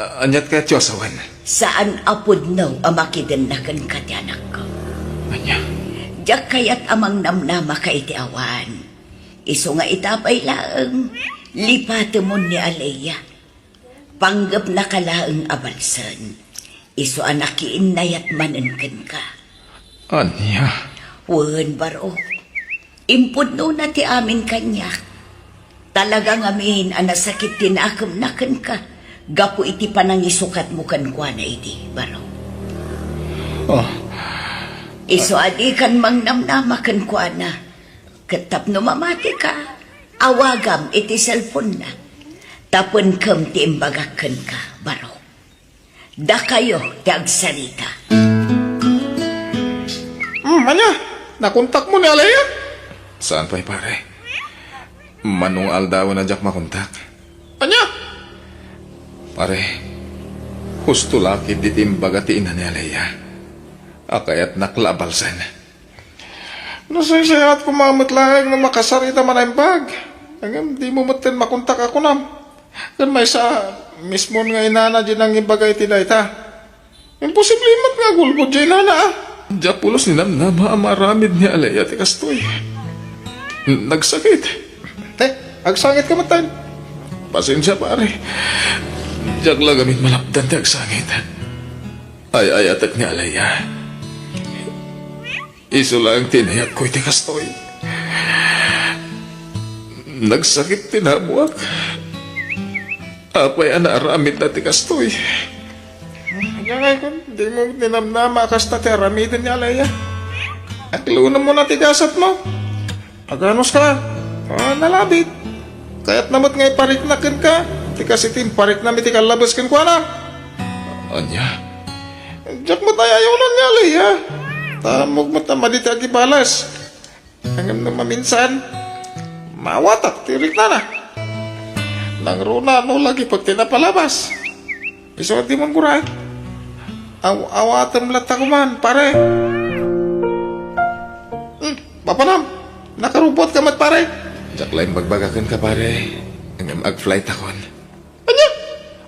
a-, aniat kayat ti asawen? Saan a pudno a makidenna kenka ti anakko. Ania? Diak kayat a mangnamnamaka iti awan. Isu nga ita pay laeng, lipatemon ni Alea. Panggepnaka laeng a balsen. Isu a nakiinnayat manen kenka. Ania? Wen, baro. Impudnona ti amin kaniak. Talaga ngamin a nasakit ti nakemna kenka gapu iti panangisukatmo kenkuana idi, baro. Ah. Isu a dikan mangnamnama kenkuana. Ket tapno mamatika, awagam iti cellphone-na. Tapenkem ti imbagak kenka, baro. Dakayo ti agsarita. Hmm, ania? Nakontakmo ni Alea? Saan pay, pare. Mano nga aldawen a diak makontak. Ania? Pare, husto la ketdi ti imbaga ti ina ni Alea. A kayatnak la a balsen. Nasaysayat koma met laeng no makasar ita manaimbag. Ngem dimo metten makontak a kunam. Ken maysa, mismon nga inana diay nangibaga iti dayta. Imposible met nga agulgod diay inana, a. Diak pulos ninamnama a maaramid ni Alea ti kastoy. Nagsakit. Eh, agsangitka metten. Pasensia, pare. Diak la gamin malapdan ti agsangit. Ay-ayatek ni Alea. Isu laeng ti inayatko iti kastoy. Nagsakit ti nabuak. Apay a naaramidna ti kastoy? Ania ngay kun, dimo ninamnama a kasta ti aramiden ni Alea? Akluenmona ti gasatmo. Aganuska? Ah, nalabit. Kayatna met nga ipariknak kenka ti kas iti impariknam iti kallabes kenkuana. Ania? Diak met ay-ayunan ni Alea. Ta ammok met a madi ti agibales. Ngem no maminsan, maawatak ti riknana. Nangruna no lagipek ti napalabas. Isu a dimon guraen. Aw-, awatem latta koman, pare. Hmm, mapanam, nakarubuatka met, pare. Diak la imbagbaga kenka, pare. Ngem agflightakon. Ania?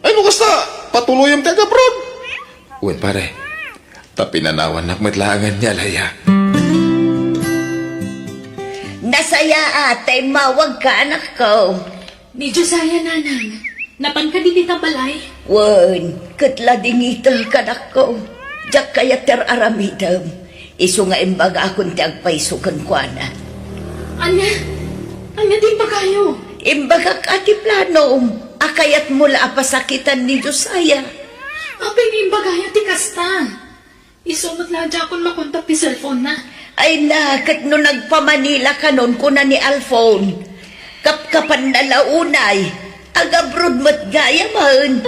Ay, no kasta, patuloyem ti agabroad? Wen, pare. Ta pinanawannak met laengen ni Alea. Nasayaat ta immawagka, anakko. Ni Josiah, nanang. Napanka dita balay? Wen, ket ladingitek, anakko. Diak kayat ti ar-aramidem. Isu nga imbagakon ti agpayso kenkuana. Ania? Ania ti imbagayo? Imbagak a ti planom a kayatmo la a pasakitan ni Josiah. Apay nga imbagayo ti kasta? Isu met la a diakon makontak ti cellphone-na. Ay na, ket no nagpa-Manila kanon, kuna ni Alfon, kapkapanna la unay, ag-abroad met gayamen.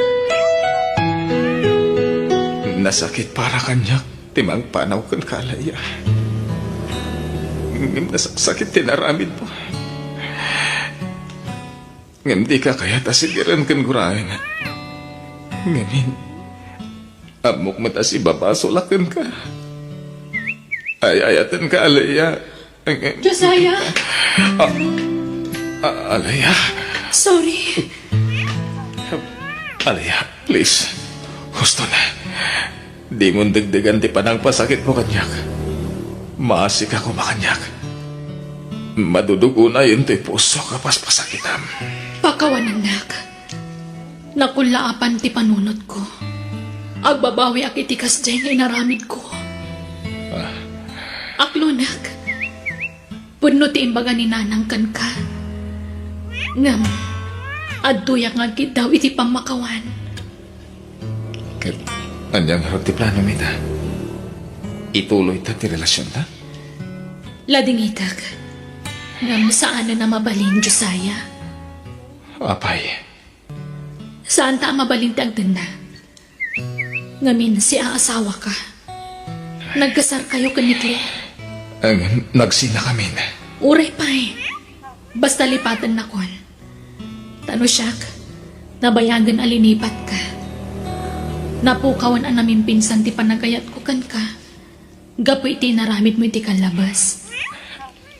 Nasakit para kaniak ti mangpanaw kenka, Leia. Ngem nasaksakit ti naramidmo. Ngem dika kayat a sibiren ken guraen. Ngamin, ammok met a sibabasol a kenka. Ay-ayatenka, Leia. Josiah! Ah, ah, Leia. Sorry. Leia, please. Husto na. Dimon degdegan ti panangpasakitmo kaniak. Maasika koma kaniak. Madudug unay intoy pusok a paspasakitam. Pakawanennak. Nakullaapan ti panunotko. Agbabawiak iti kasdiay nga inaramidko. Ah. Aklonek. Pudno ti imbaga ni Nanang kenka. Ngem, adtoyak nga agkiddaw iti pammakawan. Ket ania ngarud ti planom ita? Ituloyta ti relasionta? Ladingitek. Ngem saanen a mabalin, Josiah. Apay? Saanta a mabalin ti agdenna. Ngamin, siaasawaka. Nagkasarkayo ken ni Claire. Ngem, nagsinakamin. Uray pay. Basta lipatennakon. Ta no siak, nabayagen a linipatka. Napukawan a namimpinsan ti panagayatko kenka. Gapu iti inaramidmo iti kallabes.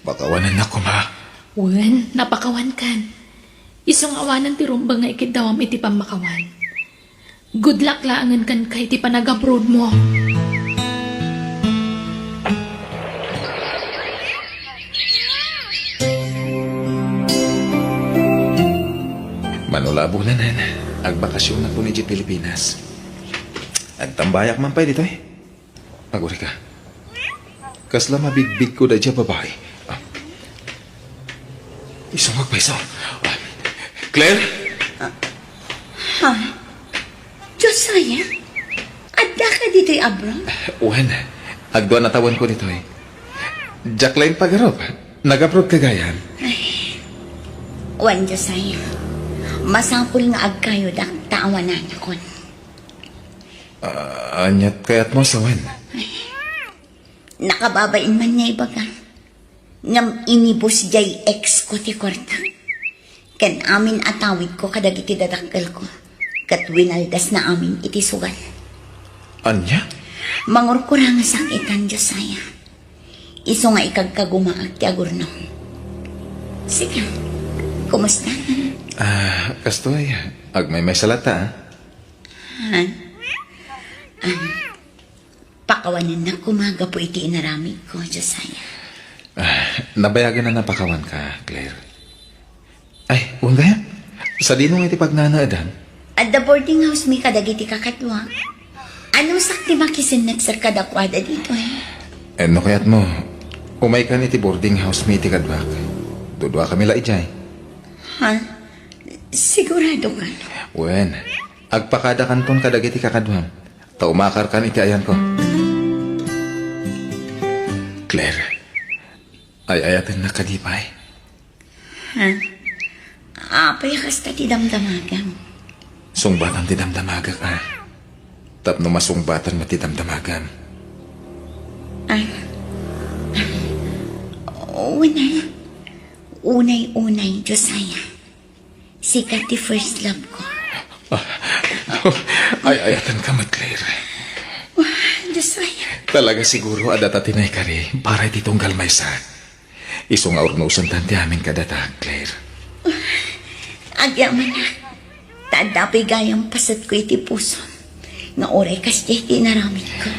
Pakawanennak koma. Wen, napakawankan. Isu nga awanen ti rumbeng nga ikiddawam iti pammakawan. Good luck laengen kenka iti panag-abroadmo. Mano la a bulan, agbakasionakon idiay Pilipinas. Agtambayak man pay ditoy. Agurayka. Kasla mabigbigko daydiay a babai. Ah. Isu nga agpayso. Ah. Claire? Ah. Ha? Josiah? Addaka ditoy abroad? Wen, agduan a tawenko ditoy. Diak laeng pagarup. Nag-abroad ka gayam. Ay. Wen, Josiah. Masapul nga agkayodak ta awananakon. Ah, aniat kayatmo a sawen? Nakababain man nga ibaga. Ngem inibus diay ex ko ti kuarta. Ken amin a tawidko kadagiti dadakkelko. Ket winaldasna amin iti sugal. Ania? Mangurkurangasak itan, Josiah. Isu nga ikagkagumaak ti agurnong. Sika, kumusta? Ah, kastoy, agmaymaysa latta, ah. Ha? Ah, pakawanennak koma gapu iti inaramidko, Josiah. Ah, nabayagen a napakawanka, Claire. Ay, wen gayam. Sadino nga iti pagnanaedam? Adda boarding house mi kadagiti kakaduak. Anusak ti makisennek kadakuada ditoy? Eh, no kayatmo, umaykan iti boarding house mi iti kaduak. Duduakami la idiay. Ha? Siguradoka? Wen, agpakadakanton kadagiti kakaduam. Ta umakarkan iti ayanko. Claire, ay-ayatennak kadi pay? Ha? Apay a kasta ti damdamagam? Sungbatan ti damdamagak, a. Tapno masungbatan met ti damdamagam. Ah. Una, unay-unay, Josiah. Sika ti first love ko. Ah, ay-ayatenka met, Claire. Wah, Diyos ay. Talaga siguro a data ti naikari para iti tunggal maysa. Isu nga urnosentan ti amin kadata, Claire. Agyamanak. Ta adda pay gayam pasetko iti pusom nga uray kasdiay ti inaramidko.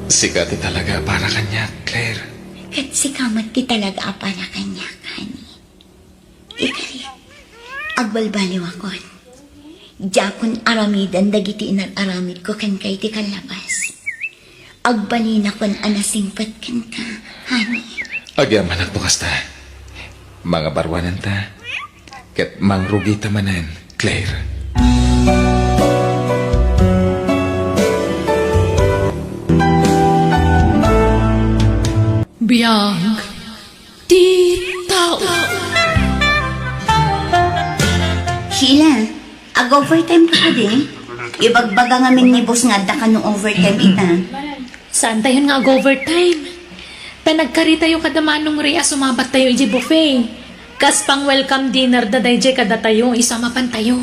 Sika ti talaga a para kaniak, Claire. Ket sika met ti talaga a para kaniak. Ikari, agbalbaliwakon. Diakon aramiden dagiti inar-aramidko kenka iti kallapas. Agbalinakon a nasingpet kenka, honey. Agyamanak no kasta. Mangabaruananta, ket mangrugita manen, Claire. Biag ti tao. Sheila, ag-overtime ka kadi? Ibagbaga ngamin ni boss nga adda kano overtime ita. Saantayon nga ag-overtime. Ta nagkaritayo kada Manong Ray a sumabattayo idiay buffet. Kas pang-welcome dinner da daydiay kadatayo, isu a mapantayo.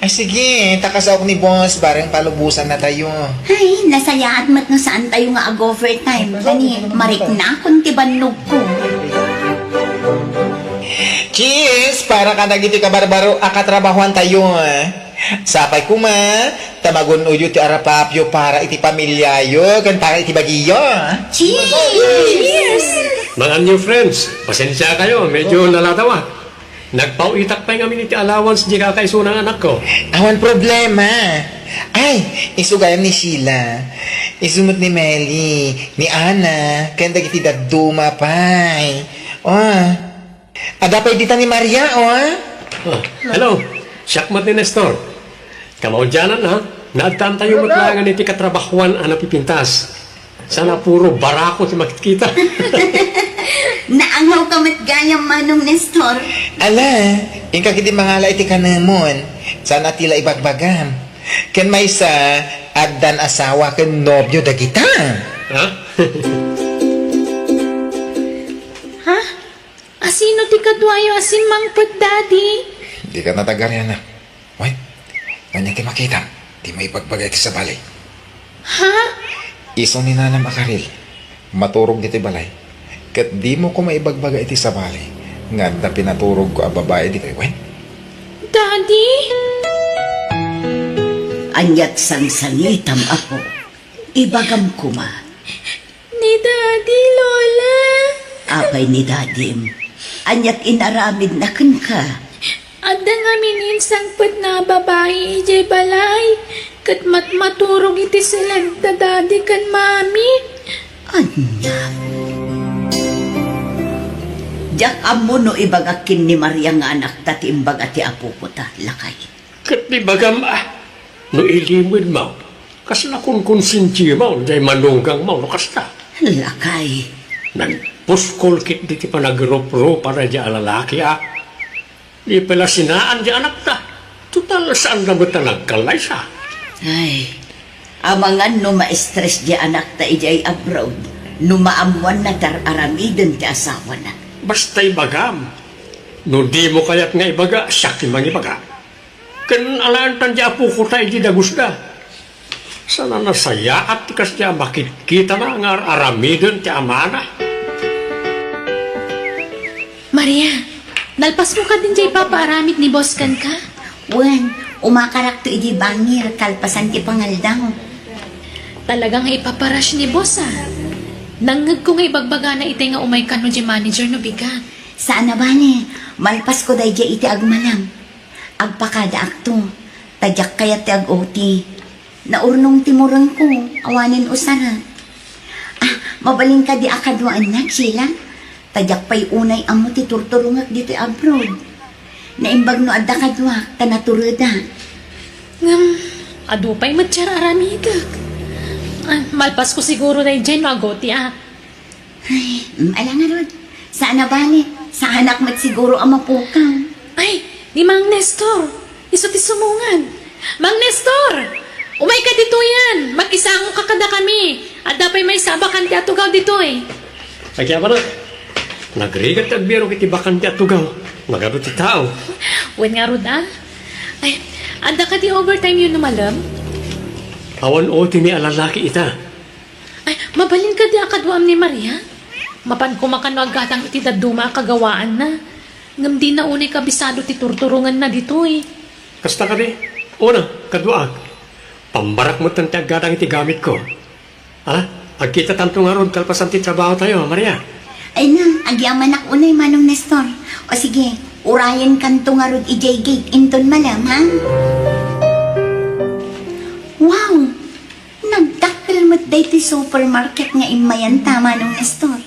Ay, sige, ta kasaok ni boss, bareng palubosannatayo. Ay, nasayaat met no saantayo nga ag-overtime. Gani, mariknakon ti bannogko. Cheers! Para kadagiti kabarbaro a katrabahoantayo, eh. Sapay koma, ta magun-odyo ti arapapyo para iti pamiliayo ken para iti bagiyo. Cheers! Cheers! Mga new friends, pasensia kayo, medyo naladawa. Nagpauitak pay ngamin iti allowance di kakaisuna nga anakko. Awan problema. Ay, isu gayam ni Sheila. Isu met ni Meli, ni Ana, ken dagiti dadduma pay. Oh. Adda pay dita ni Maria, oh. Ah, hello. Siak met ni Nestor. Kamaudianan, ha? Naadtaantayo met laengen iti katrabahuan a napipintas. Sana puro barako ti makitkita. Naangaw ka met gayam, Manong Nestor. Ala, inka ketdi mangala iti kanemon. Saan a ti la ibagbagam. Ken maysa, addan asawa ken nobio dagita. Ha? Ha? Asino ti kaduayo a simmangpet, Daddy? Dika natagarian na. Wen, ania ti makitam? Dimo ibagbaga iti sabali. Ha? Isu ni nanam a karil, maturog ditoy balay. Ket dimo koma ibagbaga iti sabali nga adda pinaturogko a babai ditoy, wen? Daddy? Ania ti sangsangitam, apo? Ibagam koma. Ni Daddy, Lola. Apay ni Dadim? Ania ti inaramidna kenka? Adda ngamin insangpetna a babai idiay balay, ket matmaturog iti seleng da Daddy ken Mami. Ania? Diak ammo no ibagak ken ni Maria nga anakta ti imbaga ti apokota, lakay. Ket ibagam a, no ilimedmo, kasla konkonsensiam diay manugangmo no kasta. Lakay. Nagpuskol ketdi ti panagruprupana diay a lalaki a, di pay la sinaan diay anakta. Total, saanda met a nagkallaysa. Ay, amangan no ma-stress diay anakta idiay abroad, no maammuanna ti ar-aramiden ti asawana. Basta ibagam, no dimo kayat nga ibaga, siak ti mangibaga. Ken alaentan diay apokota idi dagusda. Saan a nasayaat ti kasdiay a makitkitana nga ar-aramiden ti amana. Maria, nalpasko kadin diay ipapaaramid ni boss kenka? Wen, umakarakto idi bangir kalpasan ti pangaldaw. Talaga nga ipaparush ni boss, a. Nangngegko nga ibagbagana itay nga umay kano diay manager no bigat. Saan a bale, malpasko daydiay iti agmalem. Agpakadaakto, ta diak kayat ti ag-O T. Naurnong ti murengko, awanen usara. Ah, mabalin kadi a kaduaennak, Sheila? Ta diak pay unay ammo ti turturongek ditoy abroad. Naimbag no adda kaduak, ta naturedak. Ngem, adu pay met ti ar-aramidek. Ah, malpasko siguro daydiay no ag-O T ak. Ay, mm, ala ngarud. Saan a bale. Saanak met siguro a mapukaw. Ay, ni Mang Nestor. Isu ti sumungad. Mang Nestor! Umayka ditoyen! Makisangoka kadakami! Adda pay maysa a bakante a tugaw ditoy. Agyamanak. Nagrigat ti agbirok iti bakante a tugaw. Nagadu ti tao. Wen ngarud, a? Ay, adda kadi overtime-yo no malem? Awan O T-mi a lalaki ita. Ay, mabalin kadi a kaduam ni Maria? Mapan koma kano aggatang iti dadduma a kagawaanna. Ngem dina unay kabisado ti turturongenna ditoy. Kasta kadi? Una, kaduaak. Pambarak metten ti aggatang iti gamitko. Ala, agkitatanto ngarud kalpasan ti trabahotayo, Maria. Ay na, agyamanak unay, Manong Nestor. O sige, Urayenkanto ngarud idiay gate inton malem, ha? Wow! Nagdakkel met daytoy supermarket nga immayanta, Manong Nestor.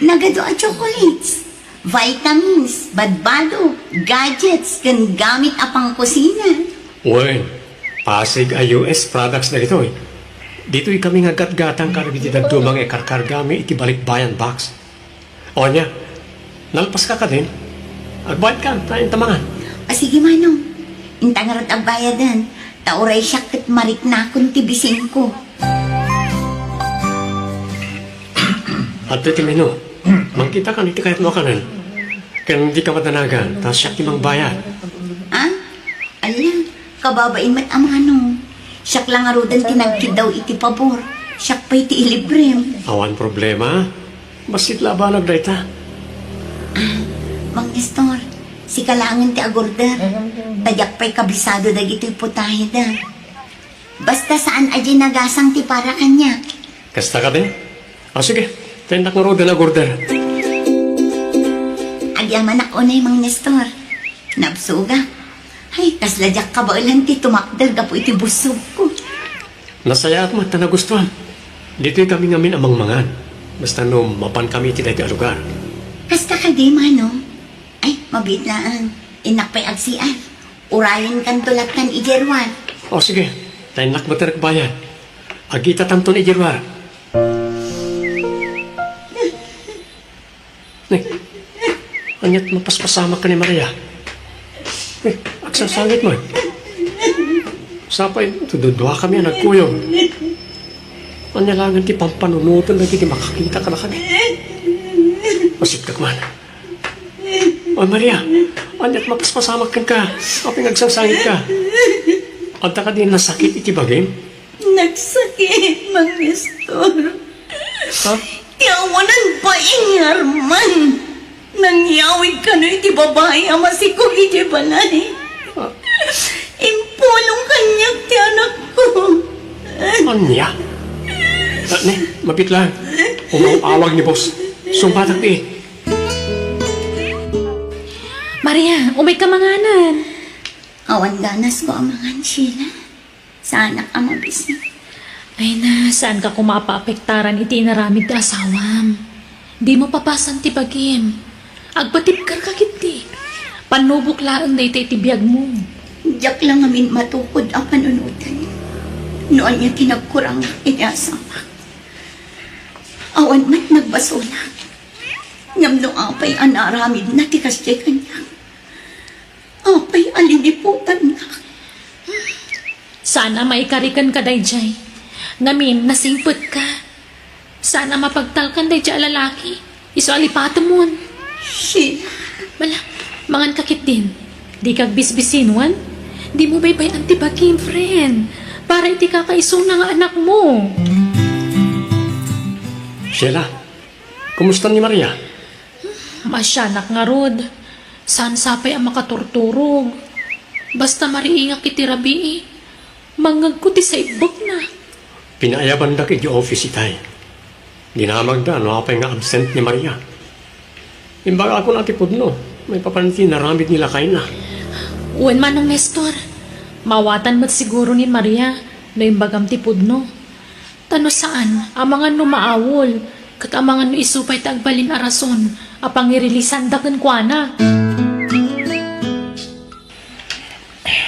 Nagadu a chocolates, vitamins, badbado, gadgets, ken gamit a pangkusina. Wen, Pasig a U S products dagitoy. Ditoy kami nga gatgatang kadagiti dadduma nga ikarkargami iti balikbayan box. O ania, nalpaska kadin? Agbayadkan, ta inta mangan. O sige, Manong. Inta ngarud agbayadan, ta uray siak ket mariknakon ti bisinko. Adtoy ti menu. Mangkitakan iti kayatmo a kanen. Ken dika madanagan, ta siak ti mangbayad. Ah? Ala, kababain met a Manong. Siak la ngaruden ti nagkiddaw iti pabor. Siak pay ti ilibrem. Awan problema. Bassit la a banag dayta. Ah, Mang Nestor, sika laengen ti agorder. Ta diak pay kabisado dagitoy putaheda. Basta saan a diay nagasang ti para kaniak. Kasta kadi? O sige, ta innak ngaruden agorder. Agyamanak unay, Mang Nestor. Nabsogak. Ay, kasla diak kabaelan ti tumakder gapu iti bussogko. Nasayaat met ta nagustuam. Ditoy kami ngamin a mangmangan. Basta no mapan kami iti daytoy a lugar. Kasta kadi, Manong? Ay, mabiit laeng. Innak pay agsiar. Urayenkanto lattan idiay ruar. O sige, ta innak met agbayad. Agitatanton idiay ruar. Ni, ania't mapaspasamak ken ni Maria? Ni, agsangsangit man. Sapay, duduakami a nagkuyog. Ania laengen ti pampanunoten dagiti makakita kadakami? Masikkak man. Oy, Maria, ania't mapaspasamak kenka? Apay nga agsangsangitka? Adda kadi nasakit iti bagim? Nagsakit, Mang Nestor. Ha? Ti awanan bain ni Arman. Nangyawid kano iti babai a masikog iti balay. Ah. Impulong kaniak ti anakko. Ania? Ah, ne, mabitlan. Umaw-awag ni boss. Sungbatak ti. Maria, umayka manganen. Awan ganasko a mangan, Sheila. Saanak a mabisi. Ay na, saanka koma a paapektaran iti inaramid ti asawam. Dimo papasan ti bagim. Agpatibkerka ketdi. Pannubok laeng dayta iti biagmo. Diak la ngamin matukod a panunoten no ania ti nagkurangak iti asawak. Awan met nagbasolak. Ngem no apay a naaramidna ti kasdiay kaniak, apay a liniputannak? Saan a maikari kenka daydiay. Ngamin, nasingpetka. Saan a mapagtalkan daydiay a lalaki. Isu a lipatemon. Sheila. Bala, manganka ketdin. Dika agbisbisin, wen? Dimo baybay-an ti bagim, friend. Para iti kakaisuna nga anakmo. Sheila, kumusta ni Maria? Maasianak ngarud. Saan sapay a makaturturog. Basta mariingak iti rabii, mangngegko ti saibbekna. Pinaayabandak iti office itay. Dinamagda no apay nga absent ni Maria. Imbagakon a ti pudno, maipapan ti naramid ni lakayna. Wen, Manong Nestor, maawatan met siguro ni Maria no imbagam ti pudno. Ta no saan, amangan no maawol, ket amangan no isu pay ti agbalin a rason a pangirelisanda kenkuana.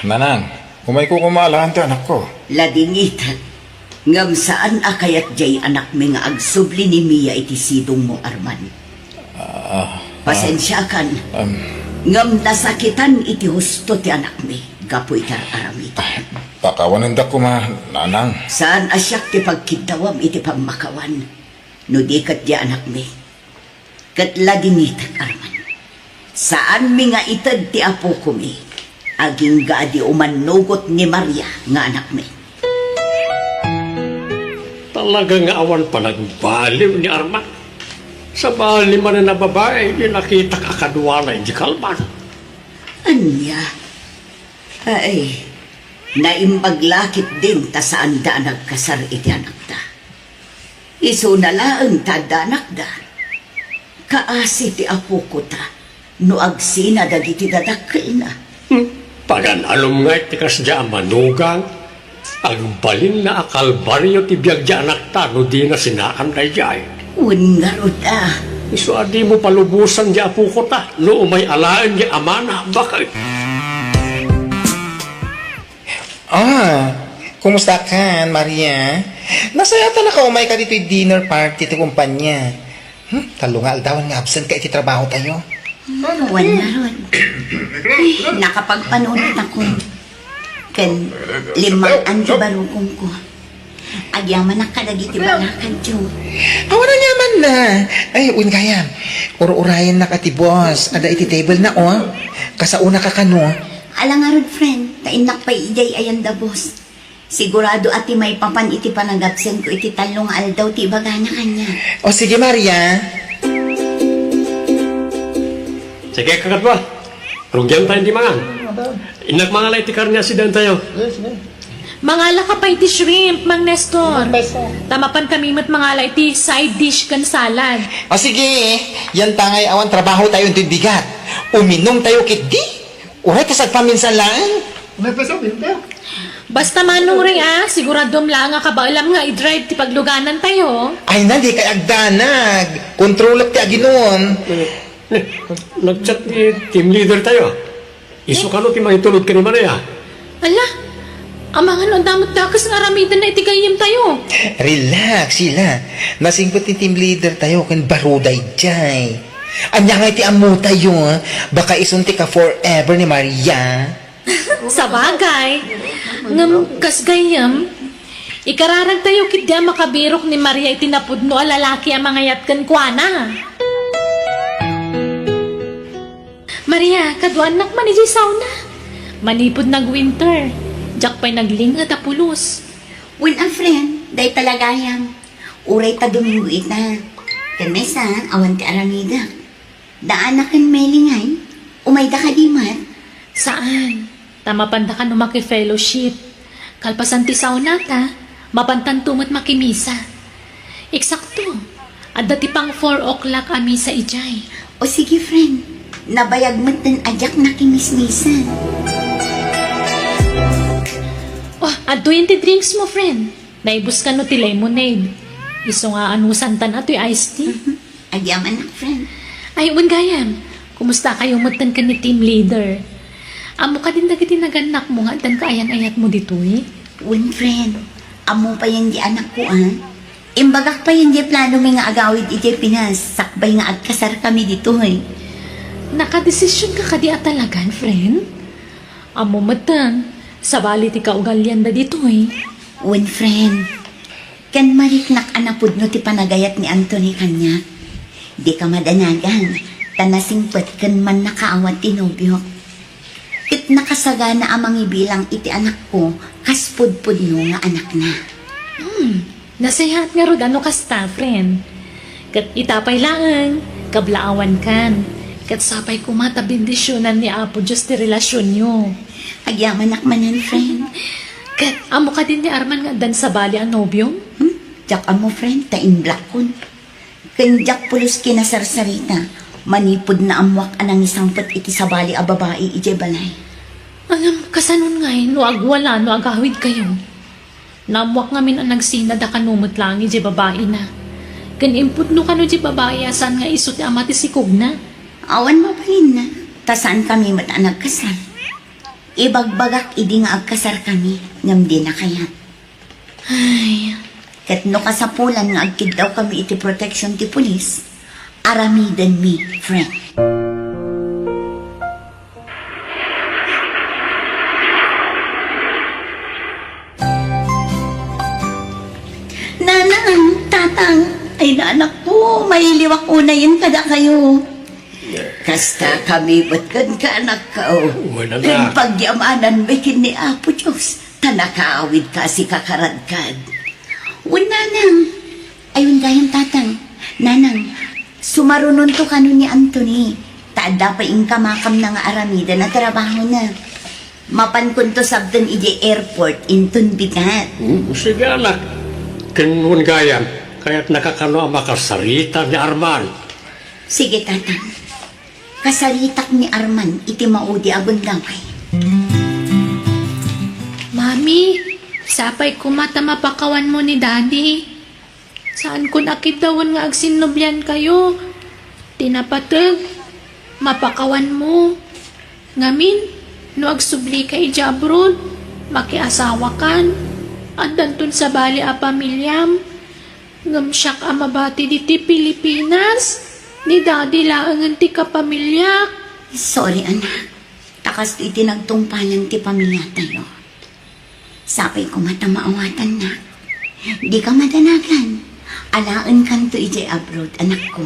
Nanang, umayko koma alaen ti anakko. Ladingitek, ngem saan a kayat diay anakmi nga agsubli ni Mia iti sidongmo, Arman. Ah, ah. Pasensiakan, um, ngem nasakitan iti husto ti anakmi gapu iti ar-aramidem. Pakawanendak koma, Nanang. Saan a siak ti pagkiddawam iti pammakawan, no di ket diay anakmi. Ket ladingitek, Arman. Saanmi nga ited ti apokomi, agingga a di umannugot ni Maria nga anakmi. Talaga nga awan panagbaliw ni Arman. Sabali manen a babai, di nakitak a kaduana idiay kalman. Ania? Ay, naimbag la ketdin ta saanda a nagkasar iti anakda. Isuna laeng ta adda anakda. Kaasi ti apokota. no agsina dagiti dadakkelna. Hmm. Pagan-alom nga iti kasdiay a manugang, agbalinna a kalbario ti biag ti anakta no dina sinaan daydiay. Wen ngarud a. Isu a dimo palubosan ti apokota, no umay alaen ti amana, bakit? Ah, kumusta kan, Maria? Nasayaat a nakaumayka ditoy dinner party ti kumpanya. Hmm, tallo nga aldawan nga absent ka iti trabaho tayo. Wen ngarud. Ay, nakapagpanunot ako. Ken limmang-an ti barukongko. Agyamanak kadagiti balakadyo. Awan aniamanna. Ay, wen gayam. Ur-urayennak a ti boss. Adda iti table na, oh. Kasaonaka kano. Ala ngarud, friend, ta innak pay idiay ayan da boss. Sigurado a ti maipapan iti panagabsentko iti tallo nga aldaw ti ibagana kaniak. O sige, Maria. Sige, kakadua. Rugian tayo di mangan. Innak mangala iti karne a sidaentayo. Mangalaka pay ti shrimp, Mang Nestor. Ta mapan kami met mangala iti side dish ken salad. O sige, yanta ngay awan trabaho tayo intoy bigat. Uminum tayo ketdi. Uray ta sagpaminsan laeng. May pasabi ka? Basta Manong Ray, ah, siguradom laeng a kabaelam nga i-drive ti pagluganan tayo. Ay na, di kay agdanag. Kontrolek ti aginom. Eh, eh, nag-chat ti team leader tayo. Isu kano ti mangitulod ken ni Maria? Ala, amangan no adda met dakes nga aramidenna iti gayyem tayo. Relax, Sheila. Nasingpet ti team leader tayo ken baro daydiay. Ania nga iti ammo tayo, ah? Baka isun ti ka-forever ni Maria. Sabagay. Ngem kas gayyem, ikararag tayo ketdi a makabirok ni Maria iti napudno a lalaki a mangayat kenkuana. Maria, kaduanak man idiay sauna. Manipud nag-winter, diak pay nagling-et a pulos. Wen a friend, dayta la gayam. Uray ta Domingo ita. Ken maysa, awan ti aramidek. Daana ken Meli ngay, umayda kadi met? Saan. Ta mapanda kano maki-fellowship. Kalpasan ti saunata, mapantanto met makimisa. Eksakto, adda ti pang four o'clock a misa idiay. O sige, friend. Nabayag metten a diak nakimismisa. Oh, adtoyen ti drinks mo, friend. Naibus kano ti lemonade. Isu nga anusantan a toy iced tea. Mhm. Agyamanak, friend. Ay, wen gayam, kumusta kayo metten ken ni team leader? Ammo kadin dagiti nagannak mo nga addan kaayan-ayat mo ditoy? Wen, friend. Ammo payen di anak ko, ah. Imbagak payen di plano mi nga agawid idiay Pinas, sakbay nga agkasar kami ditoy. Nakadesisyon ka kadi a talagan, friend? Ammo metten, sabali ti kaugalian da ditoy. Wen, friend. Ken mariknak a napudno ti panagayat ni Anthony kaniak. Dika madanagan, ta nasingpet ken mannakaawat ti nobiok. Ket nakasagana a mangibilang iti anakko kas pudpudno nga anakna. Hmm, nasayaat ngarud a no kasta, friend. Ket ita pay laeng, kablaawankan. Ket sapay koma ta bendisionan ni Apo Dios ti relasionyo. Agyamanak manen, friend. Ket ammo kadin ni Arman nga addan sabali a nobiom? Hmm? Diak ammo, friend, ta inblockon. Ken diak pulos kinasarsarita, manipud naammoak a nangisangpet iti sabali a babai idiay balay. Ngem, kasanon ngay no agwala no agawid kayo? Naammoak ngamin a nagsinad a kano met laeng idiay babaina. Ken impudno kano diay babai a saan nga isu ti ama ti sikogna. Awan mabalinna, ta saan kami met a nagkasar. Ibagbagak idi nga agkasar kami, ngem dina kayat. Ay. Ket no kasapulan nga agkiddaw kami iti protection ti pulis, aramidenmi, friend. Nanang, tatang, ay, nanak ko, mailiwak unayen kadakayo. Kasta kami met kenka, anakko. Wen, anak. Ken pagyamanan mi ken ni Apo Dios, ta nakaawid ka a sika karadkad. Wen, nanang. Ay, wen gayam, tatang. Nanang, sumarunonto kano ni Anthony. Ta adda pay inkamakamna nga aramiden a trabahona. Mapankonto sabten idiay airport inton bigat. Hmm, sige, anak. Ken wen gayam, kayatnaka kano a makasarita ni Arman. Sige, tatang. Kasaritak ni Arman iti maudi a gundaway. Mami, sapay koma ta mapakawanmo ni Daddy. Saankon a kiddawen nga agsinnubliankayo. Ti napateg, mapakawanmo. Ngamin, no agsublika idiay abroad, makiasawakan. Addanton sabali a pamiliam. Ngem siak a mabati ditoy Pilipinas, ni Daddy laengen ti kapamiliak. Sorry, anak. Ta kastoy ti nagtungpalan ti pamiliatayo. Sapay koma ta maawatannak. Dika madanagan. Alaenkanto idiay abroad, anakko.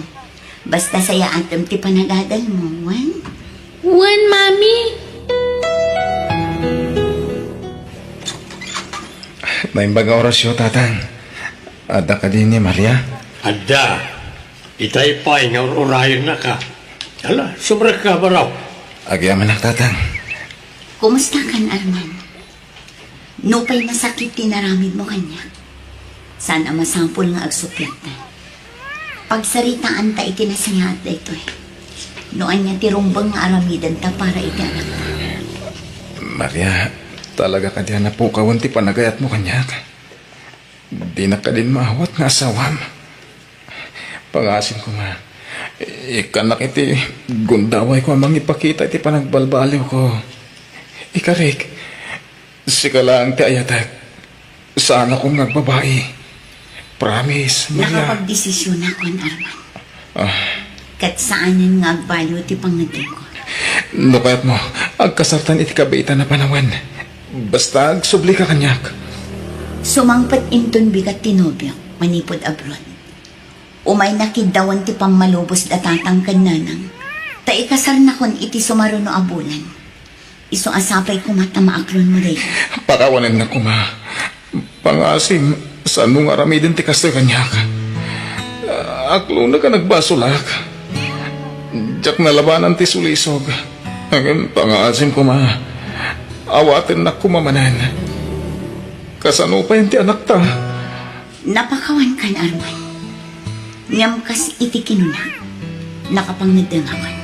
Basta sayaatem ti panagadalmo, wen? Wen, Mami. Naimbag a orasyo, Tatang. Adda kadi ni Maria? Adda. Itay pay nga ur-urayennaka. Ala, sumrekka, baro. Agyamanak, Tatang. Kumustakan, Arman? Nupay nasakit ti naramidmo kaniak, saan a masapul nga agsuppiatta. Pagsaritaanta iti nasayaat daytoy. No ania ti rumbeng nga aramidenta para iti anakta. Maria, talaga kadi a napukawen ti panagayatmo kaniak? Dinak kadin maawat nga asawam. Pangaasim koma, ikkannak iti gundawayko a mangipakita iti panagbalbaliwko. Ikarik, sika laeng ti ayatek. Saanakon nga agbabai. Promise, Maria. Nakapagdesisionakon, Arman. Ah. Ket saanen nga agbaliw ti pangngeddengko. No kayatmo, agkasartan iti kabiitan a panawen. Basta agsublika kaniak. Sumangpet inton bigat ti nobiok manipud abroad. Umayna kiddawen ti pammalubos da tatang ken nanang, ta ikasarnakon iti sumaruno a bulan. Isu a sapay koma ta maaklonmo dayta. Pakawanennak koma. Pangaasim, saanmo nga aramiden ti kastoy kaniak. Aklonek a nagbasolak. Diak nalabanan ti sulisog. Ngem pangaasim koma. Awatennak koma manen. Kasano pay ti anakta? Napakawankan, Arman. Ngem kas iti kinuna, nakapangngeddengakon.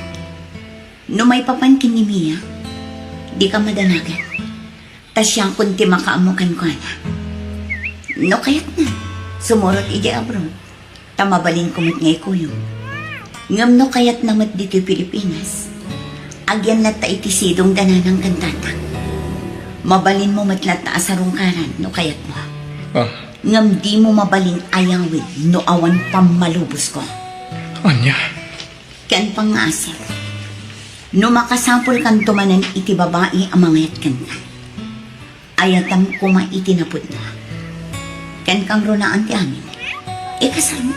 No maipapan ken ni Mia, dika madanagan. Ta siakon ti makaammo kenkuana. No kayatna, sumurot idiay abroad, ta mabalinko met nga ikuyog. Ngem no kayatna met ditoy Pilipinas, agyan latta iti sidong da nanang ken tatang. Mabalinmo met latta a sarungkaran no kayatmo. Ah. Ngem dimo mabalin ayawid no awan pammalubosko. Ania? Ken pangngaasim, no makasapulkanto manen iti babai a mangayat kenka, ayatam koma iti napudno. Ken kangrunaan ti amin, ikasarmo.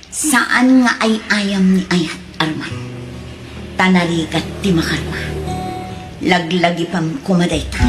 Saan nga ay-ayam ni ayat, Arman. Ta narigat ti makarma. Laglagipem koma dayta.